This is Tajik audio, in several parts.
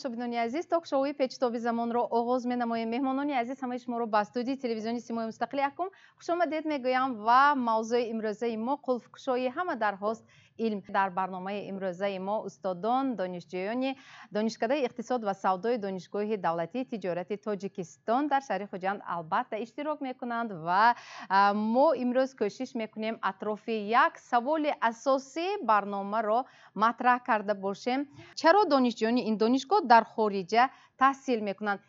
Тамошобинони азиз, ток-шоуи Печутоби замонро оғоз менамоем. Меҳмонони азиз, ҳамаи шуморо ба студияи телевизиони Симои Мустақил якум хушомадед мегӯям ва мавзӯи имрӯзаи мо қулфкушоии ҳама дарҳост илм. Дар барномаи имрӯзаи мо устодон, донишҷӯёни Донишкадаи иқтисод ва савдои Донишгоҳи давлатии тиҷорати Тоҷикистон дар шаҳри Хуҷанд албатта иштирок мекунанд ва мо имрӯз кӯшиш мекунем атрофи як саволи асосии барномаро матраҳ карда бошем. Чаро донишҷӯёни ин донишгоҳ дар хориҷа таҳсил мекунанд?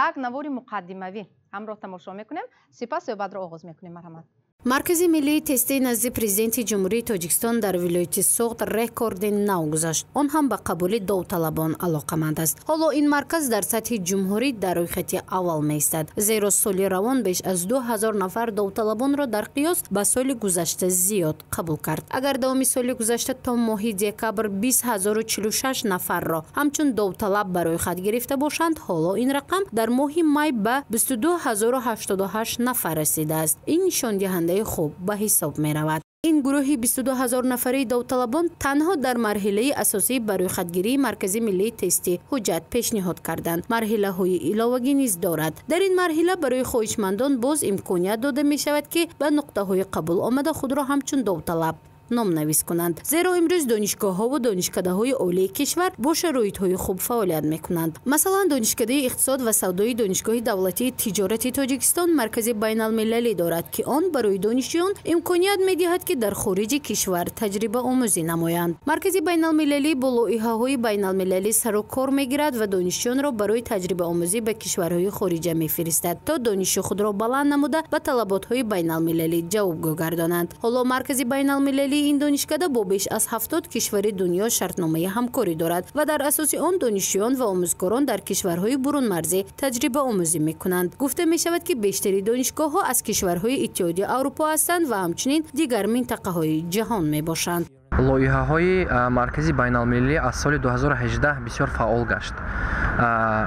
Як навори муқаддимавӣ ҳамроҳ тамошо мекунем, сипас суҳбатро оғоз мекунем. Марҳамат. Маркази миллии тестии назди Президенти Ҷумҳурии Тоҷикистон дар вилояти Суғд рекорди нав гузашт. Он ҳам ба қабули довталабон алоқаманд аст. Ҳоло ин марказ дар сатҳи ҷумҳурӣ дар рӯйхати аввал меистад, зеро соли равон беш аз 2000 нафар довталабонро дар қиёс ба соли гузашта зиёд қабул кард. Агар давоми соли гузашта то моҳи декабр 20 046 нафарро ҳамчун довталаб ба рӯйхат гирифта бошанд, ҳоло ин рақам дар моҳи май ба 22 088 нафар расидааст. Ин нишондиҳандаи хуб ба ҳисоб меравад. Ин гурӯҳи 22 000 нафарии довталабон танҳо дар марҳилаи асосии ба рӯйхатгирии Маркази миллии тестӣ ҳуҷҷат пешниҳод карданд. Марҳилаҳои иловагӣ низ дорад. Дар ин марҳила барои хоҳишмандон боз имконият дода мешавад, ки ба нуқтаҳои қабул омада худро ҳамчун довталаб номнавис кунанд, зеро имрӯз донишгоҳҳову донишкадаҳои олии кишвар бо шароитҳои хуб фаъолият мекунанд. Масалан, Донишкадаи иқтисод ва савдои Донишгоҳи давлатии тиҷорати Тоҷикистон маркази байналмилалӣ дорад, ки он барои донишҷӯён имконият медиҳад, ки дар хориҷи кишвар таҷрибаомӯзӣ намоянд. Маркази байналмилалӣ бо лоиҳаҳои байналмилалӣ сару кор мегирад ва донишҷӯёнро барои таҷрибаомӯзӣ ба кишварҳои хориҷа мефиристад, то дониши худро баланд намуда, ба талаботҳои байналмилалӣ ҷавобгӯ гардонанд. Ҳоло маркази байналмилалии ин донишкада бо беш аз 70 кишвари дунё шартномаи ҳамкорӣ дорад ва дар асоси он донишҷӯён ва омӯзгорон дар кишварҳои бурунмарзӣ таҷрибаомӯзӣ мекунанд. Гуфта мешавад, ки бештари донишгоҳҳо аз кишварҳои Иттиҳоди Аврупо ҳастанд ва ҳамчунин дигар минтақаҳои ҷаҳон мебошанд. Лоиҳаҳои маркази байналмилалӣ аз соли 2018 бисёр фаъол гашт.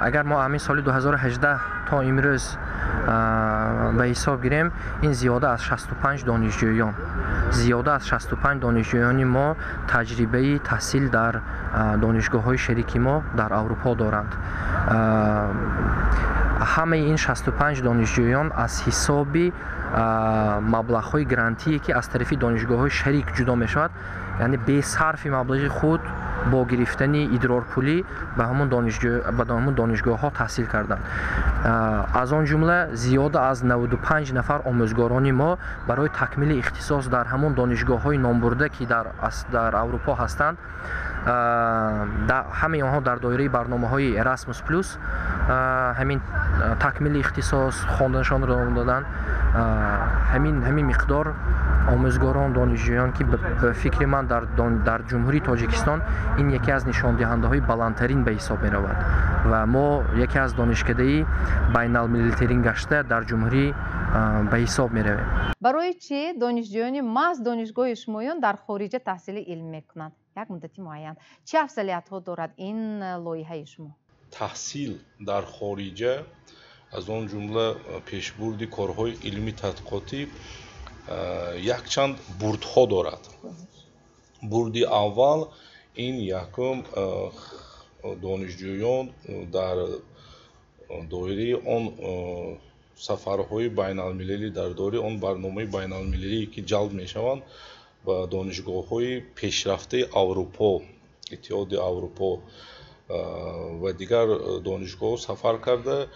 Агар мо ҳамин соли 2018 то имрӯз ба ҳисоб гирем, ин зиёда аз 65 донишҷӯён, зиёда аз 65 донишҷӯёни мо таҷрибаи таҳсил дар донишгоҳҳои шерики мо дар Аврупо доранд. Ҳамаи ин 65 донишҷӯён аз ҳисоби маблағҳои грантие, ки аз тарафи донишгоҳҳои шарик ҷудо мешавад, яъне бесарфи маблағи худ, бо гирифтани идрорпулӣ ба ҳамон донишгоҳҳо таҳсил карданд. Аз он ҷумла зиёда аз 95 нафар омӯзгорони мо барои такмили ихтисос дар ҳамон донишгоҳҳои номбурда, ки дар Аврупо ҳастанд, ҳамаи онҳо дар доираи барномаҳои Erasmus Plus ҳамин такмили ихтисос хонданашонро давом доданд. Ҳамин миқдор омӯзгорон, донишҷӯён, ки ба фикри ман дар Ҷумҳурии Тоҷикистон ин яке аз нишондиҳандаҳои баландтарин ба ҳисоб меравад ва мо яке аз донишкадаи байналмилалитарин гашта дар ҷумҳурӣ ба ҳисоб меравем. Барои чӣ донишҷӯёни маҳз донишгоҳи шумоён дар хориҷа таҳсили илм мекунанд як муддати муайян? Чӣ афзалиятҳо дорад ин лоиҳаи шумо? Таҳсил дар хориҷа, аз он ҷумла пешбурди корҳои илмӣ тадқиқотӣ, якчанд бурдҳо дорад. Бурди аввал ин якум, донишҷӯён дар доираи он сафарҳои байналмилалӣ, дар доираи он барномаи байналмилалие, ки ҷалб мешаванд, ба донишгоҳҳои пешрафтаи Аврупо, Иттиҳоди Аврупо ва дигар донишгоҳҳо сафар карда,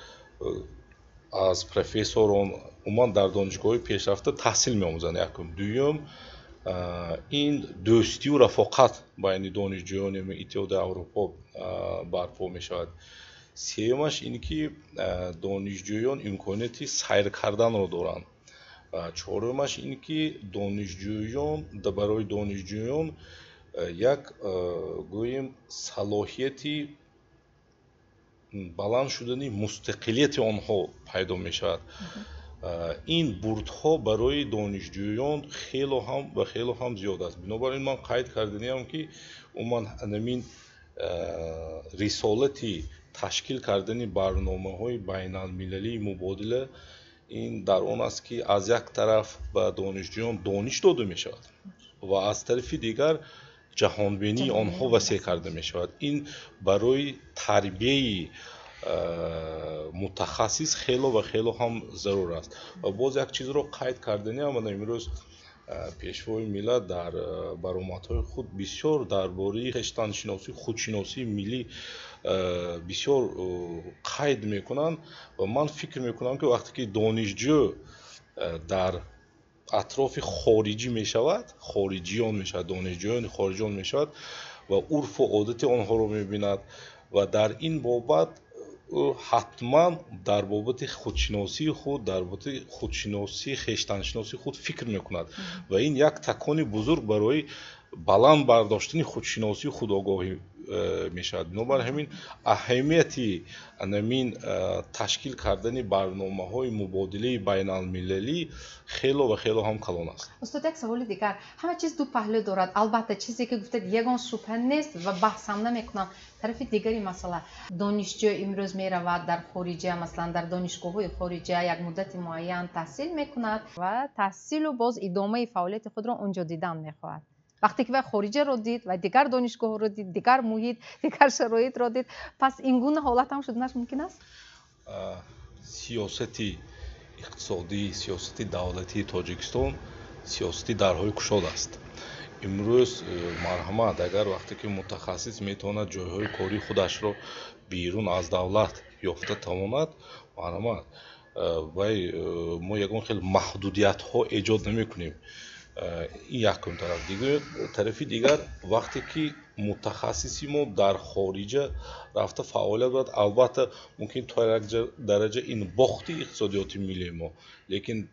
аз профессорон, умуман дар донишгоҳҳои пешрафта таҳсил меомӯзанд, якум. Дуюм, ин дӯстию рафоқат байни донишҷӯёни Иттиҳоди Аврупо барпо мешавад. Сеюмаш ин ки донишҷӯён имконияти сайр карданро доранд. Чорумаш ин ки донишҷӯён барои донишҷӯён як, гӯем, салоҳияти баланд шудани мустақилияти онҳо пайдо мешавад. Ин бурдҳо барои донишҷӯён хело ҳам ва хело ҳам зиёд аст. Бинобар ин ман қайд карданиам, ки умуман ҳамин рисолати ташкил кардани барномаҳои байналмилалии мубодила ин дар он аст, ки аз як тараф ба донишҷӯён дониш дода мешавад ва аз тарафи дигар ҷаҳонбинии онҳо васеъ карда мешавад. Ин барои тарбияи мутахассис хело ва хело ҳам зарур аст. Ва боз як чизро қайд карданиам, мана имрӯз Пешвои миллат дар баромадҳои худ бисёр дар бораи хештаншиносӣ, худшиносии миллӣ бисёр қайд мекунанд ва ман фикр мекунам, ки вақте ки донишҷӯ дар атрофи хориҷӣ мешавад, хориҷиён мешавад, донишҷӯёни хориҷиён мешавад ва урфу одати онҳоро мебинад ва дар ин бобат ӯ ҳатман дар бобати худшиносии худ, дар бобати худшиносӣ, хештаншиносии худ фикр мекунад ва ин як такони бузург барои баланд бардоштани худшиносию худогоҳӣ мешавад. Бинобар ҳамин аҳамияти анамин ташкил кардани барномаҳои мубодилаи байналмилалӣ хело ва хело ҳам калон аст. Устод, як саволи дигар. Ҳама чиз ду паҳлӯ дорад. Албатта, чизе ки гуфтед, ягон шубҳа нест ва баҳс ҳам намекунам. Тарафи дигари масъала, донишҷӯ имрӯз меравад дар хориҷа, масалан, дар донишгоҳҳои хориҷа як муддати муайян таҳсил мекунад ва таҳсилу боз идомаи фаъолияти худро он ҷо дидан мехоҳад. Вақте ки вай хориҷаро дид ва дигар донишгоҳро дид, дигар муҳит, дигар шароитро дид, пас ин гуна ҳолат ҳам шуданаш мумкин аст? Сиёсати иқтисодӣ, сиёсати давлатии Тоҷикистон сиёсати дарҳои кушод аст. Имрӯз, марҳамат, агар вақте ки мутахассис метавонад ҷойҳои кории худашро берун аз давлат ёфта тавонад, марҳамат, вай мо ягон хел маҳдудиятҳо эҷод намекунем. Ин якум тараф. Тарафи дигар, вақте ки мутахассиси мо дар хориҷа рафта фаъолият барад, албатта, мумкин то як дараҷа ин бохти иқтисодиёти миллии мо, лекин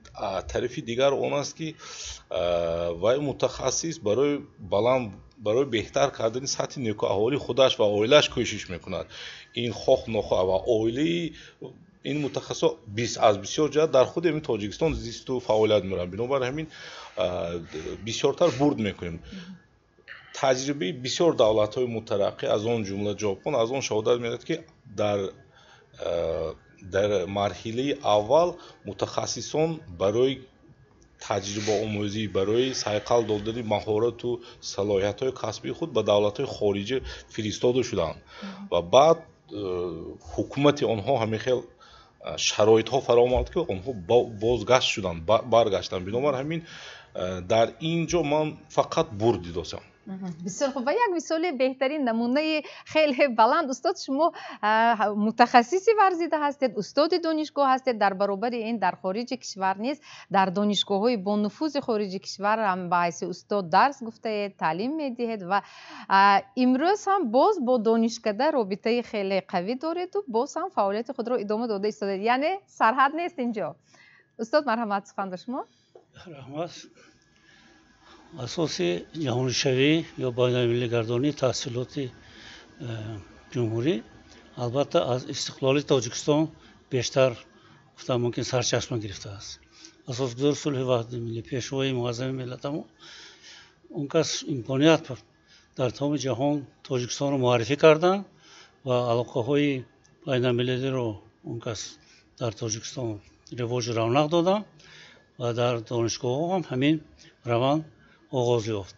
тарафи дигар он аст, ки вай мутахассис барои баланд, барои беҳтар кардани сатҳи некуаҳволии худаш ва оилааш кӯшиш мекунад. Ин хоҳ нохоҳ ва оилаи ин мутахассисо аз бисёр ҷиҳат дар худи ҳамин Тоҷикистон зисту фаъолият мебаранд. Бинобар ҳамин бисёртар бурд мекунем. Таҷрибаи бисёр давлатҳои мутараққӣ, аз он ҷумла Ҷопон, аз он шаҳодат медиҳад, ки дар марҳилаи аввал мутахассисон барои таҷрибаомӯзӣ, барои сайқал додани маҳорату салоҳиятҳои касбии худ ба давлатҳои хориҷӣ фиристода шуданд ва баъд ҳукумати онҳо ҳамин хел шароитҳо фароҳам омад, ки онҳо бозгашт шуданд, баргаштанд. Бинобар ҳамин дар ин ҷо ман фақат бурд дидосам. Бисёр хуб ва як мисоли беҳтарин, намунаи хеле баланд. Устод, шумо мутахассиси варзида ҳастед, устоди донишгоҳ ҳастед, дар баробари ин дар хориҷи кишвар низ дар донишгоҳҳои бонуфузи хориҷи кишвар ҳам ба ҳайси устод дарс гуфтаед, таълим медиҳед ва имрӯз ҳам боз бо донишкада робитаи хеле қавӣ дореду боз ҳам фаъолияти худро идома дода истодаед. Яъне сарҳад нест инҷо. Устод, марҳамат, сухан ба шумо. Раҳмат. Асоси ҷаҳонишавӣ ё байналмилалигардонии таҳсилоти ҷумҳурӣ, албатта, аз истиқлоли Тоҷикистон бештар, гуфтан мумкин, сарчашма гирифтааст. Асосгузори сулҳи ваҳдати миллӣ, Пешвои муаззами миллатамо, он кас имконият дар тамоми ҷаҳон Тоҷикистонро муаррифӣ карданд ва алоқаҳои байналмилалиро он кас дар Тоҷикистон ривоҷу равнақ доданд ва дар донишгоҳҳо ҳам ҳамин раванд оғоз ёфт.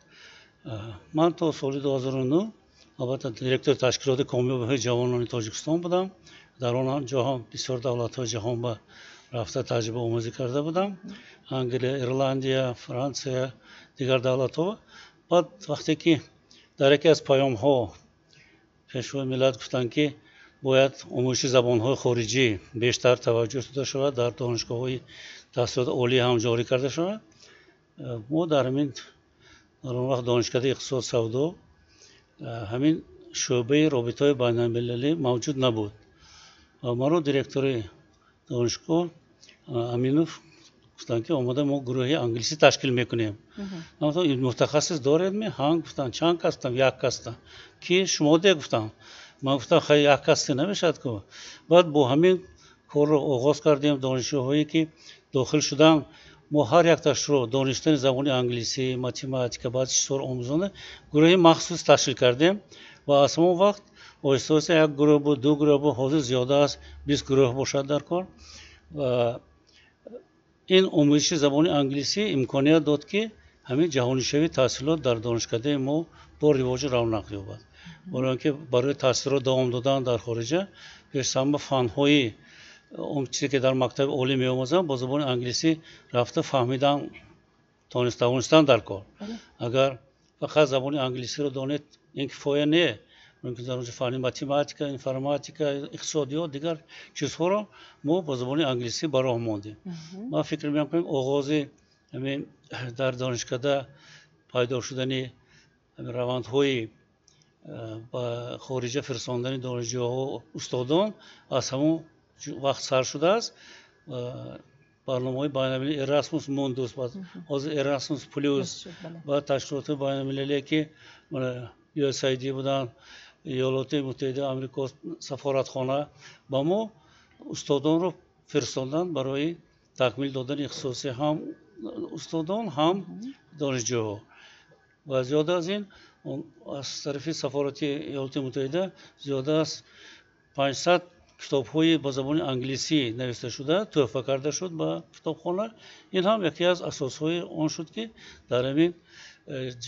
Ман то соли 2009, албатта, директори ташкилоти комёбиҳои ҷавонони Тоҷикистон будам. Дар он ҷо ҳам бисёр давлатҳои ҷаҳон ба рафта таҷрибаомӯзӣ карда будам: Англия, Ирландия, Франсия, дигар давлатҳо. Баъд вақте ки дар яке аз паёмҳо Пешвои миллат гуфтанд, ки бояд омӯзиши забонҳои хориҷӣ бештар таваҷҷӯҳ дода шавад, дар донишгоҳҳои таҳсилоти олӣ ҳам ҷорӣ карда шавад, мо дар ҳамин, дар он вақт Донишкадаи иқтисод савдо, ҳамин шӯъбаи робитаҳои байналмилалӣ мавҷуд набуд ва маро директори донишгоҳ Аминов гуфтанд, ки омода, мо гурӯҳи англисӣ ташкил мекунем, мутахассис доред ми? Ҳа, гуфтанд. Чанд кас? Гуфтам, як каста. Ки шумо де, гуфтам. Ман гуфтам, хай, як касте намешавад ку. Баъд бо ҳамин корро оғоз кардем. Донишҷӯҳое ки дохил шуданд, мо ҳар якташро донистани забони англисӣ, математика, баъзи чизҳоро омӯзонда, гурӯҳи махсус ташкил кардем ва аз ҳамон вақт оҳиста оҳиста як гурӯҳ буд, ду гурӯҳ буд, ҳозир зиёда аз 20 гурӯҳ бошад дар кор. Ва ин омӯзиши забони англисӣ имконият дод, ки ҳамин ҷаҳонишавии таҳсилот дар донишкадаи мо бо ривоҷу равнақ ёбад. Барои он ки барои таҳсилро давом додан дар хориҷа пешсама фанҳои он чизе ки дар мактаби олӣ меомӯзанд бо забони англисӣ рафта фаҳмидан тавонистан дар кор. Агар фақат забони англисиро донед, ин кифоя не. Мумкин дар онҷо фанни математика, информатика, иқтисодиёт, дигар чизҳоро мо бо забони англисӣ ба роҳ мондем. Ман фикр мекунам, оғози ҳамин дар донишкада пайдо шудани равандҳои ба хориҷа фиристондани донишҷӯҳо, устодон аз ҳамон вақт сар шудааст. Барномаҳои байналмилалии Erasmus Mundus, ҳозир Erasmus Plus ва ташкилотҳои байналмилалие, ки USAID буданд, Иёлоти Муттаҳидаи Амрико, сафоратхона ба мо устодонро фиристоданд барои такмил додани ихтисоси ҳам устодон, ҳам донишҷӯҳо. Ва зиёда аз ин, аз тарафи сафорати Иёлоти Муттаҳида зиёда аз 500 китобҳои ба забони англисӣ навишта шуда тӯҳфа карда шуд ба китобхона. Ин ҳам яке аз асосҳои он шуд, ки дар ҳамин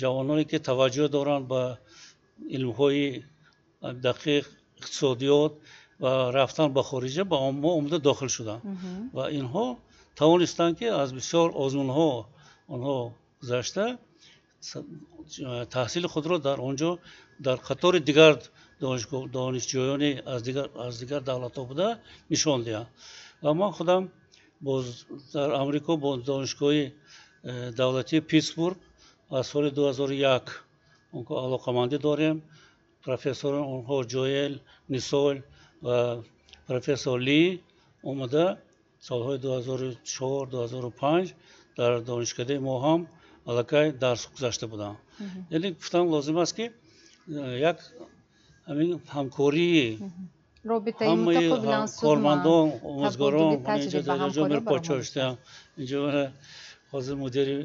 ҷавононе, ки таваҷҷӯҳ доранд ба илмҳои дақиқ, иқтисодиёт ва рафтан ба хориҷа, ба мо омада дохил шуданд ва инҳо тавонистанд, ки аз бисёр озмунҳо онҳо гузашта таҳсили худро дар он ҷо дар қатори дигар донишҷӯёни аз дигар давлатҳо буда нишон диҳанд. Ва ман худам боз дар Амрико бо донишгоҳи давлатии Питсбург аз соли 2001 онҳо алоқамандӣ дорем. Профессори онҳо Ҷоэл Нисол ва профессор Ли омада солҳои 2004, 2005 дар донишкадаи мо ҳам аллакай дарс гузашта буданд. Яъне гуфтан лозим аст, ки як ҳамин ҳамкории ҳамаи кормандон, омӯзгорон, инҷо ҷо Мирпочо шудам, инҷо ҳозир мудири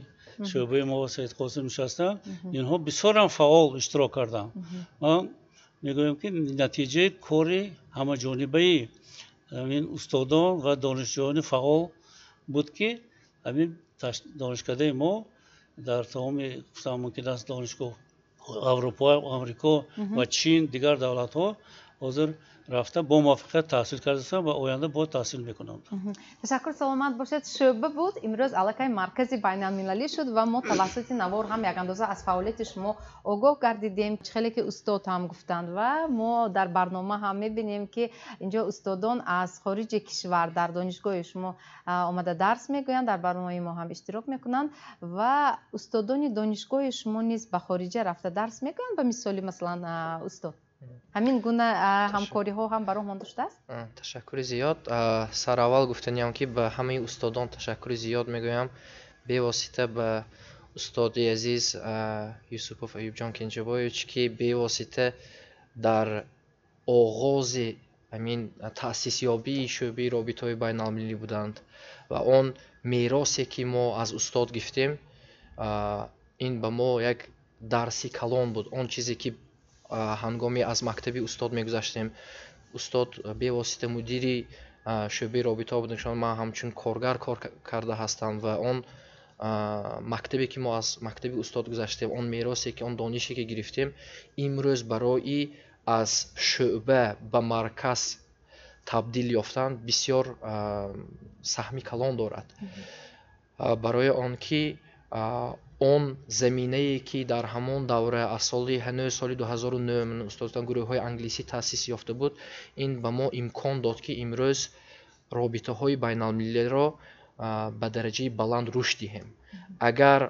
шӯъбаи мо Саид Қосим нишастанд, инҳо бисёрам фаъол иштирок карданд. Ман мегӯям, ки натиҷаи кори ҳамаҷонибаи ҳамин устодон ва донишҷӯёни фаъол буд, ки ҳамин донишкадаи мо дар тамоми, гуфтан мумкин аст, донишгоҳ Аврупо, Амрико ва Чин, дигар давлатҳо ҳозир рафта бо муваффақият таҳсил кардастанд ва оянда боз таҳсил мекунанд. Ташаккур, саломат бошед. Шӯъба буд, имрӯз аллакай маркази байналмилалӣ шуд ва мо тавассути навор ҳам якандоза аз фаъолияти шумо огоҳ гардидем. Чӣ хеле ки устод ҳам гуфтанд ва мо дар барнома ҳам мебинем, ки инҷо устодон аз хориҷи кишвар дар донишгоҳи шумо омада дарс мегӯянд, дар барномаи мо ҳам иштирок мекунанд ва устодони донишгоҳи шумо низ ба хориҷа рафта дарс мегӯянд. Ба мисоли, масалан, устод, ҳамин гуна ҳамкориҳо ҳам ба роҳ монда шудааст? Ташаккури зиёд. Сараввал гуфтаниям, ки ба ҳамаи устодон ташаккури зиёд мегӯям, бевосита ба устоди азиз Юсупов Аюбҷон Кенҷабоевич, ки бевосита дар оғози ҳамин таъсисёбии шӯъбаи робитаҳои байналмилалӣ буданд ва он меросе, ки мо аз устод гирифтем, ин ба мо як дарси калон буд. Он чизе, ки ҳангоми аз мактаби устод мегузаштем, устод бевосита мудири шӯъбаи робитаҳо буданд, чун ман ҳамчун коргар кор карда ҳастам ва он мактабе, ки мо аз мактаби устод гузаштем, он меросе, ки он донише, ки гирифтем, имрӯз барои аз шӯъба ба марказ табдил ёфтан бисёр саҳми калон дорад. Барои он ки он заминае, ки дар ҳамон давра аз соли ҳанӯз соли 2009 устод гурӯҳҳои англисӣ таъсис ёфта буд, ин ба мо имкон дод, ки имрӯз робитаҳои байналмилалиро ба дараҷаи баланд рушд диҳем. Агар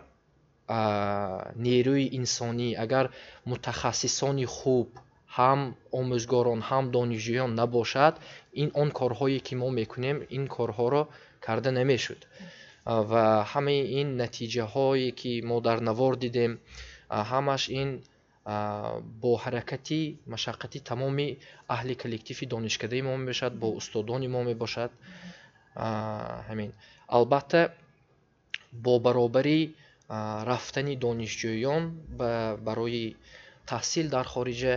нерӯи инсонӣ, агар мутахассисони хуб, ҳам омӯзгорон, ҳам донишҷӯён набошад, ин он корҳое, ки мо мекунем, ин корҳоро карда намешуд. Ва ҳамаи ин натиҷаҳое, ки мо дар навор дидем, ҳамаш ин бо ҳаракати машаққати тамоми аҳли коллективи донишкадаи мо мебошад, бо устодони мо мебошад. Ҳамин, албатта, бо баробари рафтани донишҷӯён барои таҳсил дар хориҷа,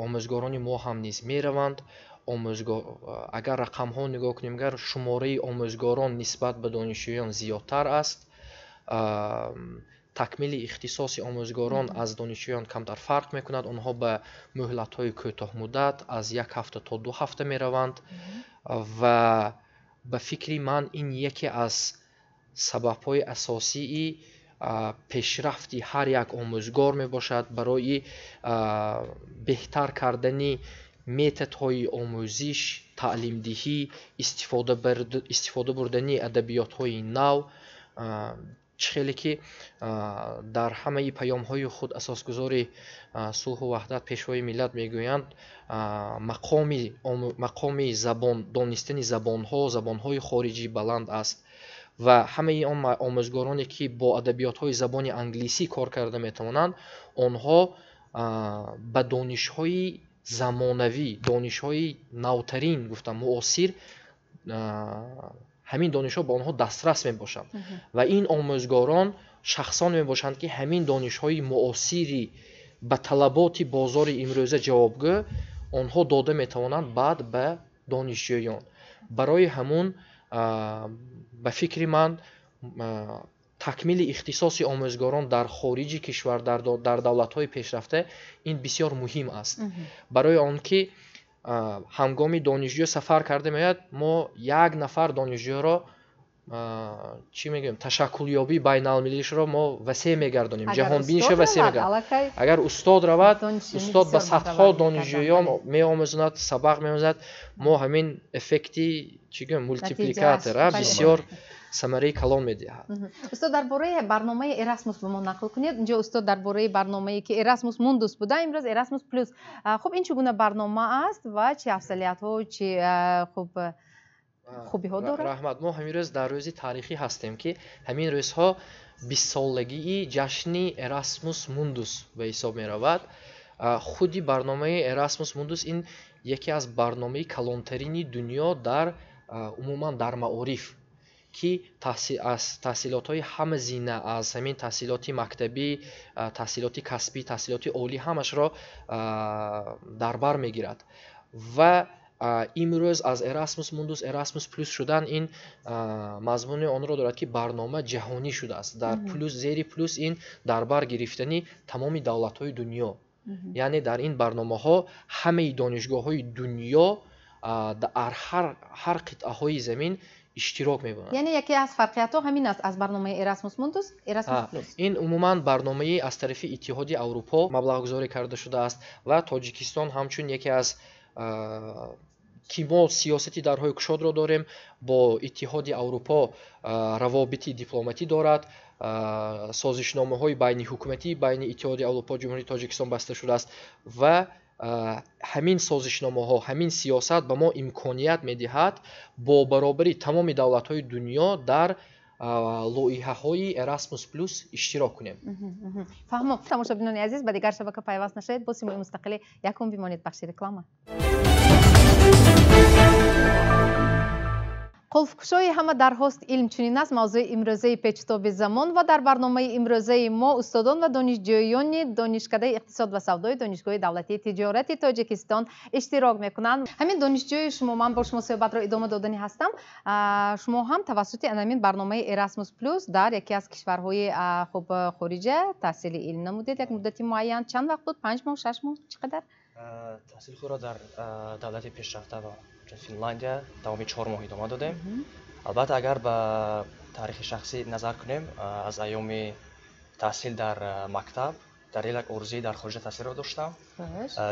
омӯзгорони мо ҳам низ мераванд. Агар рақамҳо нигоҳ кунем, агар шумораи омӯзгорон нисбат ба донишҷӯён зиёдтар аст, Такмили ихтисоси омӯзгорон аз донишҷӯён камтар фарқ мекунад. Онҳо ба муҳлатҳои кӯтоҳмуддат аз 1 ҳафта то 2 ҳафта мераванд ва ба фикри ман ин яке аз сабабҳои асосии пешрафти ҳар як омӯзгор мебошад барои беҳтар кардани методҳои омӯзиш, таълимдиҳӣ, истифода бурдани адабиётҳои нав. Чӣ хеле ки дар ҳамаи паёмҳои худ асосгузори сулҳу ваҳдат, пешвои миллат мегӯянд, мақоми забон, донистани забонҳо, забонҳои хориҷӣ баланд аст ва ҳамаи он омӯзгороне ки бо адабиётҳои забони англисӣ кор карда метавонанд, онҳо ба донишҳои замонавӣ, донишҳои навтарин, гуфтам, муосир, ҳамин донишҳо ба онҳо дастрас мебошанд ва ин омӯзгорон шахсон мебошанд, ки ҳамин донишҳои муосири ба талаботи бозори имрӯза ҷавобгӯ онҳо дода метавонанд баъд ба донишҷӯён. Барои ҳамун ба фикри ман такмили ихтисоси омӯзгорон дар хориҷи кишвар, дар давлатҳои пешрафта ин бисёр муҳим аст. Барои он ки ҳангоми донишҷӯ сафар карда меояд, мо як нафар донишҷӯро чӣ мегӯем, ташаккулёбии байналмилалишро мо васеъ мегардонем, ҷаҳонбиниша васеъ мегардонем. Агар устод равад, устод ба садҳо донишҷӯён меомӯзонад, сабақ меомӯзад. Мо ҳамин эффекти чӣ гӯем, мултипликатор бисёр самараи калон медиҳад. Устод, дар бораи барномаи Erasmus ба мо нақл кунед. Инҷо устод дар бораи барномае ки Erasmus Mundus буда, имрӯз Erasmus Plus. Хуб, ин чӣ гуна барнома аст ва чӣ афзалиятҳо, чӣ хуб хубиҳо дорад? Раҳмат. Мо ҳамин рӯз дар рӯзи таърихӣ ҳастем, ки ҳамин рӯзҳо 20-солагии ҷашни Erasmus Mundus ба ҳисоб меравад. Худи барномаи Erasmus Mundus ин яке аз барномаи калонтарини дунё дар умуман дар маориф, ки аз таҳсилотҳои ҳама зина, аз ҳамин таҳсилоти мактабӣ, таҳсилоти касбӣ, таҳсилоти олӣ ҳамашро дар бар мегирад. Ва имрӯз аз Erasmus Mundus Erasmus Plus шудан ин мазмуни онро дорад, ки барнома ҷаҳонӣ шудааст. Дар плюс, зери плюс ин дар бар гирифтани тамоми давлатҳои дунё. Яъне дар ин барномаҳо ҳамаи донишгоҳҳои дунё дар ҳар қитъаҳои замин иштирок мебаранд. Яъне яке аз фарқиятҳо ҳамин аст аз барномаи Erasmus Mundus, Erasmus Plus. Ин умуман барномаи аз тарафи Иттиҳоди Аврупо маблағгузорӣ карда шудааст ва Тоҷикистон ҳамчун яке аз ки мо сиёсати дарҳои кушодро дорем, бо Иттиҳоди Аврупо равобити дипломатӣ дорад, созишномаҳои байниҳукуматӣ байни Иттиҳоди Аврупо Ҷумҳурии Тоҷикистон баста шудааст ва ҳамин созишномаҳо, ҳамин сиёсат ба мо имконият медиҳад бо баробари тамоми давлатҳои дунё дар лоиҳаҳои Erasmus Plus иштирок кунем. Фаҳмо. Тамошобинони азиз, ба дигар шабака пайваст нашавед, бо Симои мустақилӣ якум бимонед. Бахши реклама. Қулфкушои ҳама дархост илм чунин аст мавзӯи имрӯзаи печитоби замон ва дар барномаи имрӯзаи мо устодон ва донишҷӯёни Донишкадаи иқтисод ва савдои Донишгоҳи давлатии тиҷорати Тоҷикистон иштирок мекунанд. Ҳамин донишҷӯи шумо, ман бо шумо суҳбатро идома додани ҳастам. Шумо ҳам тавассути ҳамин барномаи Erasmus Plus дар яке аз кишварҳои хуб хориҷа таҳсили илм намудед як муддати муайян. Чанд вақт буд? 5 моҳ, 6 моҳ, чӣ қадар? Таҳсили худро дар давлати пешрафта ва Финляндия давоми 4 моҳ идома додем. Албатта, агар ба таърихи шахсӣ назар кунем, аз айёми таҳсил дар мактаб дар як орзуи дар хориҷа таҳсилро доштам.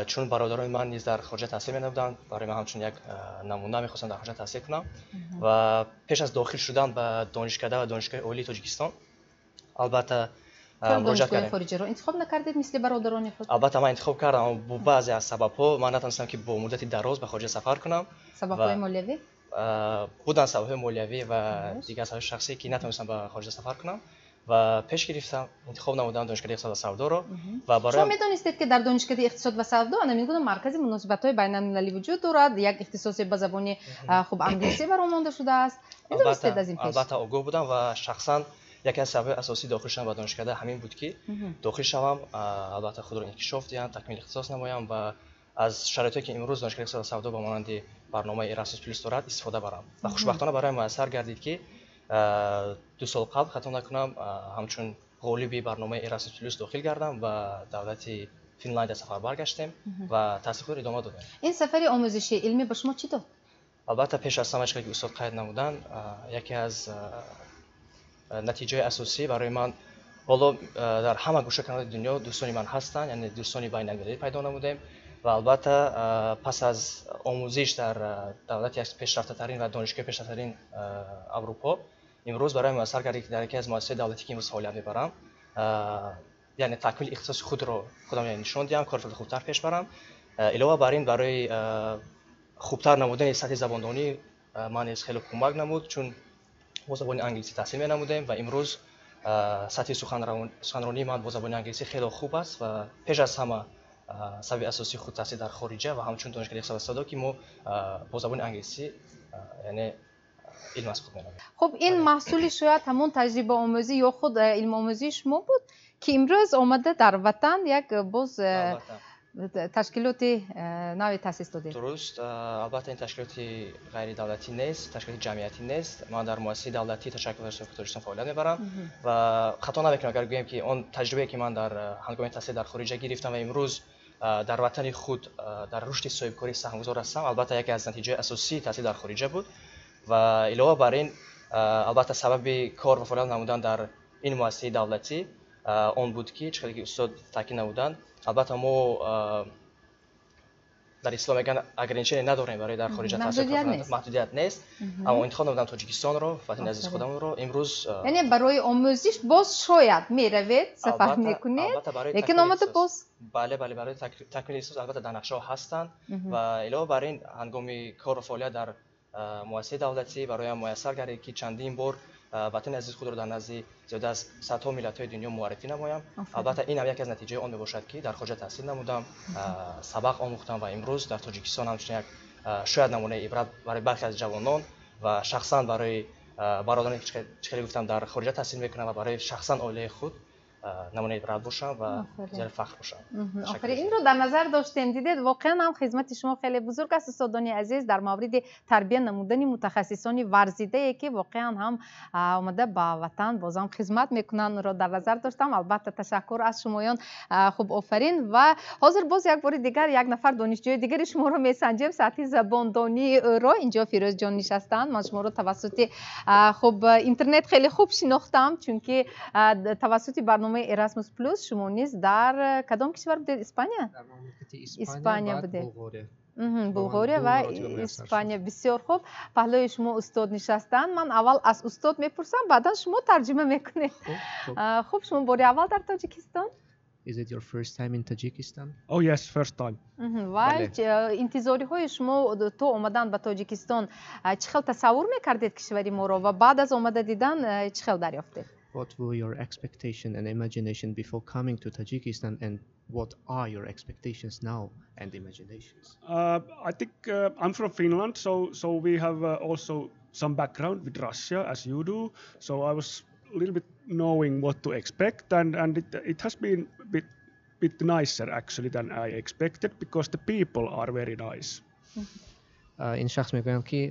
Чун бародарони ман низ дар хориҷа таҳсил менамуданд, барои ман ҳамчун як намуна мехостам дар хориҷа таҳсил кунам. Ва пеш аз дохил шудан ба донишкада ва Донишгоҳи олии Тоҷикистон, албатта, донишгоҳи хориҷиро интихоб накардед мисли бародарони худ? Албатта, ман интихоб кардам, аммо бо баъзе аз сабабҳо ман натавонистам, ки бо муддати дароз ба хориҷа сафар кунам. Сабабҳои молиявӣ? Буданд сабабҳои молиявӣ ва дигар сабабҳои шахсӣ, ки натавонистам ба хориҷа сафар кунам ва пеш гирифтам, интихоб намудам Донишкадаи иқтисод ва савдоро. Ва барои шумо медонистед, ки дар Донишкадаи иқтисод ва савдо ҳамин гуна маркази муносибатҳои байналмилалӣ вуҷуд дорад, як ихтисосе ба забони хуб англисӣ баромонда шудааст? Медонистед аз ин пеш? Албатта, огоҳ будам ва шахсан яке аз сабабҳои асосии дохил шудан ба донишкада ҳамин буд, ки дохил шавам, албатта худро инкишоф диҳам, такмили ихтисос намоям ва аз шароите, ки имрӯз Донишкадаи иқтисод ва савдо ба монанди барномаи Erasmus Plus дорад, истифода барам. Ва хушбахтона барои муяссар гардид, ки 2 сол қабл, хато накунам, ҳамчун Ғолиби барномаи Erasmus Plus дохил гардам, ба давлати Финляндия сафар баргаштем ва таҳсили худро идома додем. Ин сафари омӯзишии илмӣ ба шумо чӣ дод? Албатта, пеш аз ҳама, чизе ки устод қайд намуданд, яке аз натиҷаи асосӣ барои ман, ҳоло дар ҳама гӯша канори дунё дӯстони ман ҳастанд, яъне дӯстони байналмилалӣ пайдо намудем. Ва албатта, пас аз омӯзиш дар давлати пешрафтатарин ва донишгоҳи пешрафтатарин Аврупо, имрӯз барои муяссар гардид, ки дар яке аз муассисаи давлатӣ, ки имрӯз фаъолият мебарам, яъне такмили ихтисоси худро худам нишон диҳам, кори худро хубтар пеш барам. Илова бар ин, барои хубтар намудани сатҳи забондонӣ ман низ хеле кӯмак намуд, чун бо забони англисӣ таҳсил менамудем ва имрӯз сатҳи суханронии ман бо забони англисӣ хеле хуб аст. Ва пеш аз ҳама, сабаби асосии худ таҳсил дар хориҷа ва ҳамчун донишгоҳи иқтисоду савдо, ки мо бо забони англисӣ, яъне илм аз худ менамоем. Хуб, ин маҳсули шояд ҳамон таҷрибаомӯзӣ ё худ илмомӯзии шумо буд, ки имрӯз омада дар ватан як боз ташкилоти нави таъсис додед. Дуруст, албатта, ин ташкилоти ғайридавлатӣ нест, ташкилоти ҷамъиятӣ нест. Ман дар муассисаи давлатии Ташаккули Тоҷикистон фаъолият мебарам ва хато намекунам, агар гӯем, ки он таҷрибае, ки ман дар ҳангоми таҳсил дар хориҷа гирифтам ва имрӯз дар ватани худ дар рушди соҳибкорӣ саҳмгузор ҳастам, албатта, яке аз натиҷаи асосии таҳсил дар хориҷа буд. Ва илова бар ин, албатта, сабаби кор ва фаъолият намудан дар ин муассисаи давлатӣ он буд, ки чӣ хеле ки устод таъкид намуданд, албатта, мо дар ислом мегӯянд, ограничение надорем барои дар хориҷа таҳсил, маҳдудият нест, аммо интихоб намудам Тоҷикистонро, ватани азизи худамонро имрӯз. Яъне барои омӯзиш боз шояд меравед, сафар мекунед, лекин омада боз. Бале, барои такмили ихтисос, албатта, дар нақшаҳо ҳастанд. Ва илова бар ин, ҳангоми кору фаъолият дар муассисаи давлатӣ бароям муяссар гардид, ки чандин бор ватани азизи худро дар назди зиёда аз садҳо миллатҳои дунё муаррифӣ намоям. Албатта, ин ҳам яке аз натиҷаи он мебошад, ки дар хориҷа таҳсил намудам, сабақ омӯхтам ва имрӯз дар Тоҷикистон ҳамчунин як шояд намунаи ибрат барои бархе аз ҷавонон ва шахсан барои бародароне, ки чӣ хеле гуфтам, дар хориҷа таҳсил мекунам, ва барои шахсан оилаи худ намунаи ибрат бошам ва зиёда фахр бошам. Офарин, инро дар назар доштем. Дидед, воқеан ҳам хизмати шумо хеле бузург аст, устодони азиз, дар мавриди тарбия намудани мутахассисони варзидае, ки воқеан ҳам омада ба ватан бозам хизмат мекунанд, ро дар назар доштам. Албатта, ташаккур аз шумоён. Хуб, офарин. Ва ҳозир боз як бори дигар як нафар донишҷӯи дигари шуморо месанҷем, сатҳи забондониро. Инҷо Фирӯзҷон нишастанд. Ман шуморо тавассути, хуб, интернет хеле хуб шинохтам, чунки тавассути барномаи Erasmus Plus шумо низ дар кадом кишвар будед? Испания? Испания будед. Булғория ва Испания. Бисёр хуб. Паҳлӯи шумо устод нишастанд. Ман аввал аз устод мепурсам, баъдан шумо тарҷима мекунед. Хуб, шумо бори аввал дар Тоҷикистон? Is it your first time in Tajikistan? Oh yes, first time. Ва интизориҳои шумо то омадан ба Тоҷикистон, чӣ хел тасаввур мекардед кишвари моро ва баъд аз омада дидан чӣ хел дарёфтед? What were your expectation and imagination before coming to Tajikistan, and what are your expectations now and imaginations? I think I'm from Finland, so we have also some background with Russia, as you do. So I was a little bit knowing what to expect, and it has been a bit nicer actually than I expected, because the people are very nice. Ин шахс мегӯянд, ки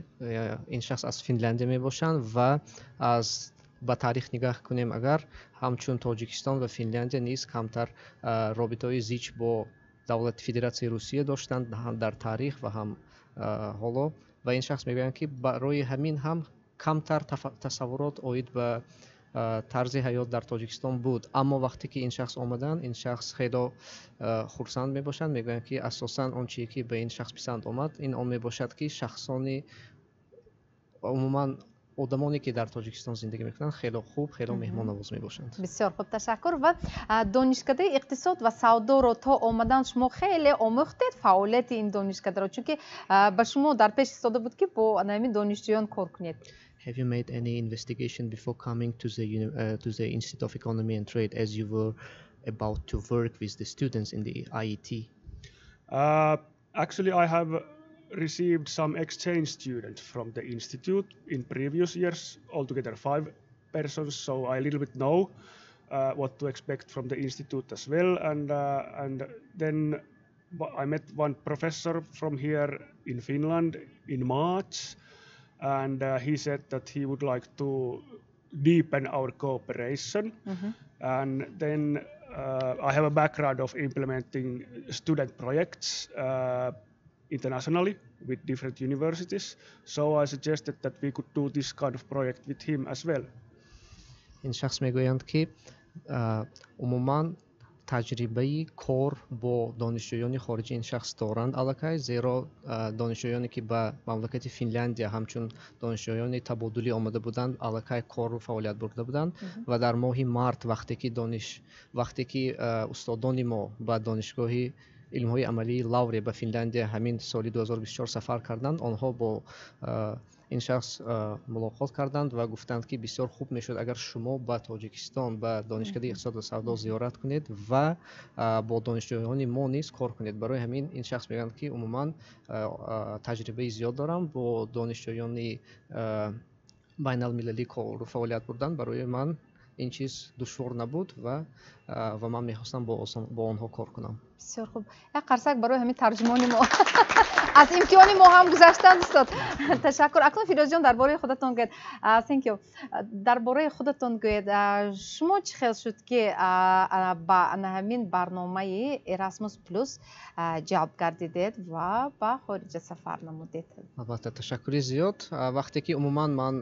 ин шахс аз Финляндия мебошанд ва аз ба таърих нигаҳ кунем, агар ҳамчун Тоҷикистон ва Финляндия низ камтар робитаҳои зич бо давлати Федератсияи Русия доштанд ҳам дар таърих ва ҳам ҳоло. Ва ин шахс мегӯянд, ки барои ҳамин ҳам камтар тасаввурот оид ба тарзи ҳаёт дар Тоҷикистон буд. Аммо вақте ки ин шахс омаданд, ин шахс хело хурсанд мебошанд. Мегӯянд, ки асосан он чизе, ки ба ин шахс писанд омад, ин он мебошад, ки шахсони, умуман одамоне, ки дар Тоҷикистон зиндагӣ мекунанд, хело хуб, хело меҳмоннавоз мебошанд. Бисёр хуб, ташаккур. Ва донишкадаи иқтисод ва савдоро то омадан шумо хеле омӯхтед фаъолияти ин донишкадаро, чунки ба шумо дар пеш истода буд, ки бо ҳамин донишҷӯён кор кунед. Have you made any investigation before coming to the Institute of Economy and Trade, as you were about to work with the students in the IET? Actually, I have received some exchange students from the institute in previous years, altogether five persons, so I a little bit know what to expect from the institute as well. And then I met one professor from here in Finland in March, and he said that he would like to deepen our cooperation. And then I have a background of implementing student projects internationally with different universities. So I suggested that we could do this kind of project with him as well. Ин шахс мегӯянд, ки умуман таҷрибаи кор бо донишҷӯёни хориҷӣ ин шахс доранд аллакай, зеро донишҷӯёне, ки ба мамлакати Финляндия ҳамчун донишҷӯёни табодулӣ омада буданд, аллакай кору фаъолият бурда буданд. Ва дар моҳи март, вақте ки устодони мо ба Донишгоҳи илмҳои амалии Лавре ба Финляндия ҳамин соли 2024 сафар карданд, онҳо бо ин шахс мулоқот карданд ва гуфтанд, ки бисёр хуб мешуд, агар шумо ба Тоҷикистон, ба Донишкадаи иқтисоду савдо зиёрат кунед ва бо донишҷӯёни мо низ кор кунед. Барои ҳамин ин шахс мегӯянд, ки умуман таҷрибаи зиёд дорам бо донишҷӯёни байналмилалӣ кору фаъолият бурдан. Барои ман ин чиз душвор набуд ва ман мехостам бо онҳо кор кунам. Бисёр хуб, як қарсак барои ҳамин тарҷумони мо, аз имтиҳони мо ҳам гузаштанд. Устод, ташаккур. Акнун, Фирӯзҷон, дар бораи худатон гӯед. Thank you. Дар бораи худатон гӯед, шумо чӣ хел шуд, ки ба ана ҳамин барномаи Erasmus Plus ҷалб гардидед ва ба хориҷа сафар намудед? Албатта, ташаккури зиёд. Вақте ки умуман ман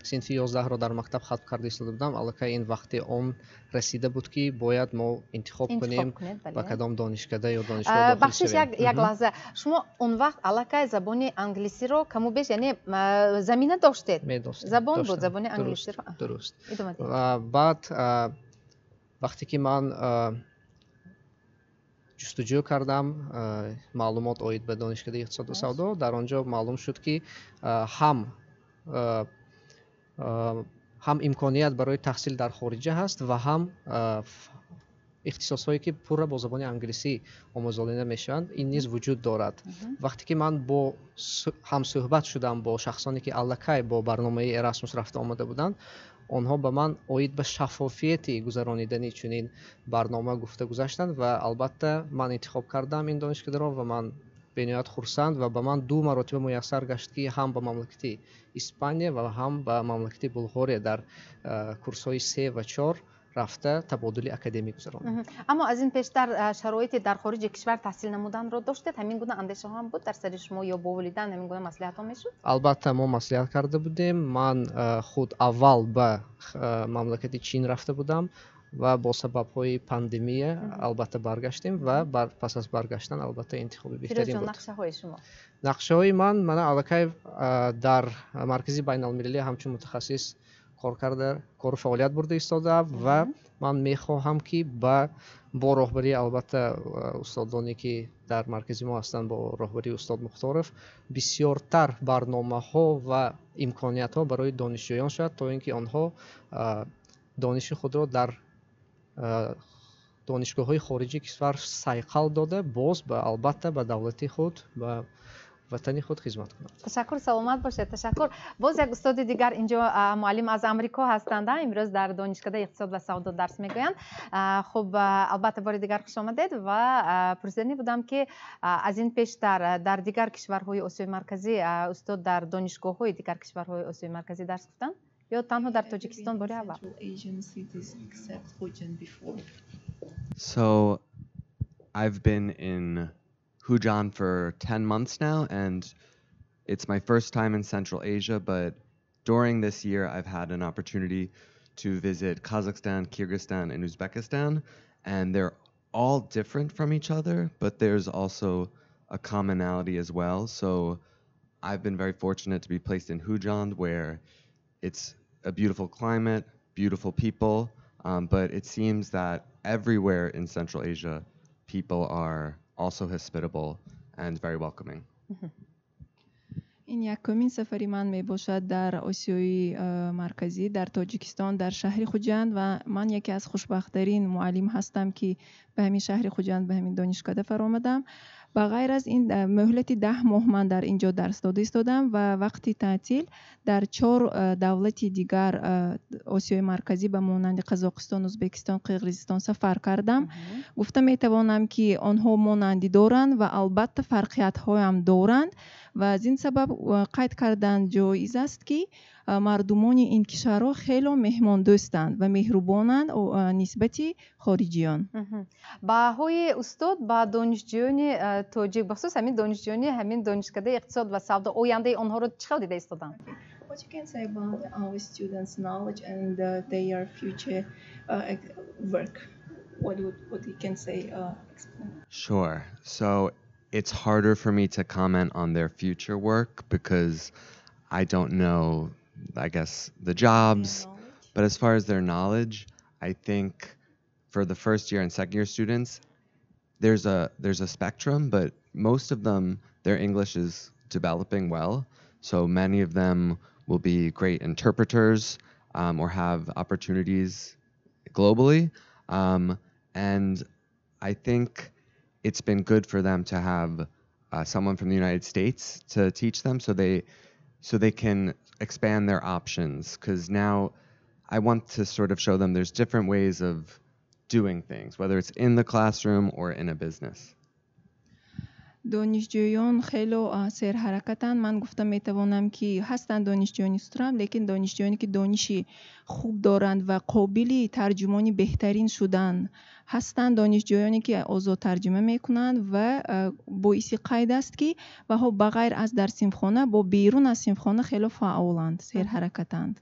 синфи 11-ро дар мактаб хатм карда истода будам, аллакай ин вақти он расида буд, ки бояд мо интихоб кунем, ба кадом донишкада ё донишгоҳ. Бахшиш, як лаҳза. Шумо он вақт аллакай забони англисиро каму беш, яъне замина доштед, забон буд, забони англисиро. Дуруст. Баъд вақте ки ман ҷустуҷӯ кардам маълумот оид ба Донишкадаи иқтисоду савдо, дар он ҷо маълум шуд, ки ҳам имконият барои таҳсил дар хориҷа ҳаст ва ҳам ихтисосҳое, ки пурра бо забони англисӣ омӯзонида мешаванд, ин низ вуҷуд дорад. Вақте ки ман бо ҳамсӯҳбат шудам бо шахсоне, ки аллакай бо барномаи Эрасмус рафта омада буданд, онҳо ба ман оид ба шаффофияти гузаронидани чунин барнома гуфта гузаштанд ва албатта ман интихоб кардам ин донишкадаро ва ман бениҳоят хурсанд ва ба ман ду маротиба муяссар гашт, ки ҳам ба мамлакати Испания ва ҳам ба мамлакати Булғория дар курсҳои се ва чор рафта табодули академӣ гузаронам. Аммо аз ин пештар шароити дар хориҷи кишвар таҳсил намуданро доштед? Ҳамин гуна андешаҳо ҳам буд дар сари шумо ё бо волидан ҳамин гуна маслиҳатҳо мешуд? Албатта, мо маслиҳат карда будем. Ман худ аввал ба мамлакати Чин рафта будам ва бо сабабҳои пандемия албатта баргаштем ва пас аз баргаштан албатта интихоби беҳтарин буд. Нақшаҳои шумо? Нақшаҳои ман, мана, аллакай дар маркази байналмилалӣ ҳамчун мутахассис кор карда, кору фаъолият бурда истода ва ман мехоҳам, ки бо роҳбарии албатта устодоне, ки дар маркази мо ҳастанд, бо роҳбарии устод Мухторов, бисёртар барномаҳо ва имкониятҳо барои донишҷӯён шавад, то ин ки онҳо дониши худро дар донишгоҳҳои хориҷи кишвар сайқал дода, боз албатта ба давлати худ, ба ватани худ хизмат кунанд. Ташаккур, саломат бошед, ташаккур. Боз як устоди дигар инҷо, муаллим аз Амрико ҳастанд, имрӯз дар Донишкадаи иқтисод ва савдо дарс мегӯянд. Хуб, албатта, бори дигар хуш омадед ва пурсиданӣ будам, ки аз ин пештар дар дигар кишварҳои Осиёи Марказӣ устод дар донишгоҳҳои дигар кишварҳои Осиёи Марказӣ дарс гуфтанд ё танҳо дар Тоҷикистон бори аввал? So I've been in Khujand for 10 months now, and it's my first time in Central Asia, but during this year, I've had an opportunity to visit Kazakhstan, Kyrgyzstan, and Uzbekistan, and they're all different from each other, but there's also a commonality as well. So I've been very fortunate to be placed in Khujand, where it's a beautiful climate, beautiful people, but it seems that everywhere in Central Asia, people are also hospitable and very welcoming. Ин якумин сафари ман мебошад дар Осиёи Марказӣ, дар Тоҷикистон, дар шаҳри Хуҷанд, ва ман яке аз хушбахттарин муаллим ҳастам, ки ба ҳамин шаҳри Хуҷанд, ба ҳамин донишкада фаромадам. Ба ғайр аз ин, муҳлати 10 моҳ ман дар ин ҷо дарс дода истодам ва вақти таътил дар чор давлати дигар Осиёи Марказӣ, ба монанди Қазоқистон, Ӯзбекистон, Қирғизистон сафар кардам. Гуфта метавонам, ки онҳо монандӣ доранд ва албатта фарқиятҳоям доранд ва аз ин сабаб қайд кардан ҷоиз аст, ки Мардумони ин кишварҳо хело меҳмондӯстанд ва меҳрубонанд нисбати хориҷиён. Баҳои устод ба донишҷӯёни тоҷик, бахусус ҳамин донишҷӯёни ҳамин донишкадаи иқтисод ва савдо, ояндаи онҳоро чӣ хел дида истоданд? What you can say about our students' knowledge and their future work? What you can say? Explain. Sure. So it's harder for me to comment on their future work because I don't know, I guess, the jobs. But as far as their knowledge, I think for the first year and second year students, there's a spectrum, but most of them, their English is developing well. So many of them will be great interpreters or have opportunities globally. And I think it's been good for them to have someone from the United States to teach them so they can expand their options, because now I want to sort of show them there's different ways of doing things, whether it's in the classroom or in a business. Донишҷӯён хело серҳаракатанд. Ман гуфта метавонам, ки ҳастанд донишҷӯёни сустрав, лекин донишҷӯёне, ки дониши хуб доранд ва қобили тарҷумони беҳтарин шудан ҳастанд, донишҷӯёне, ки озод тарҷума мекунанд. Ва боиси қайд аст, ки ваҳо ба ғайр аз дар синфхона, бо берун аз синфхона хело фаъоланд, серҳаракатанд.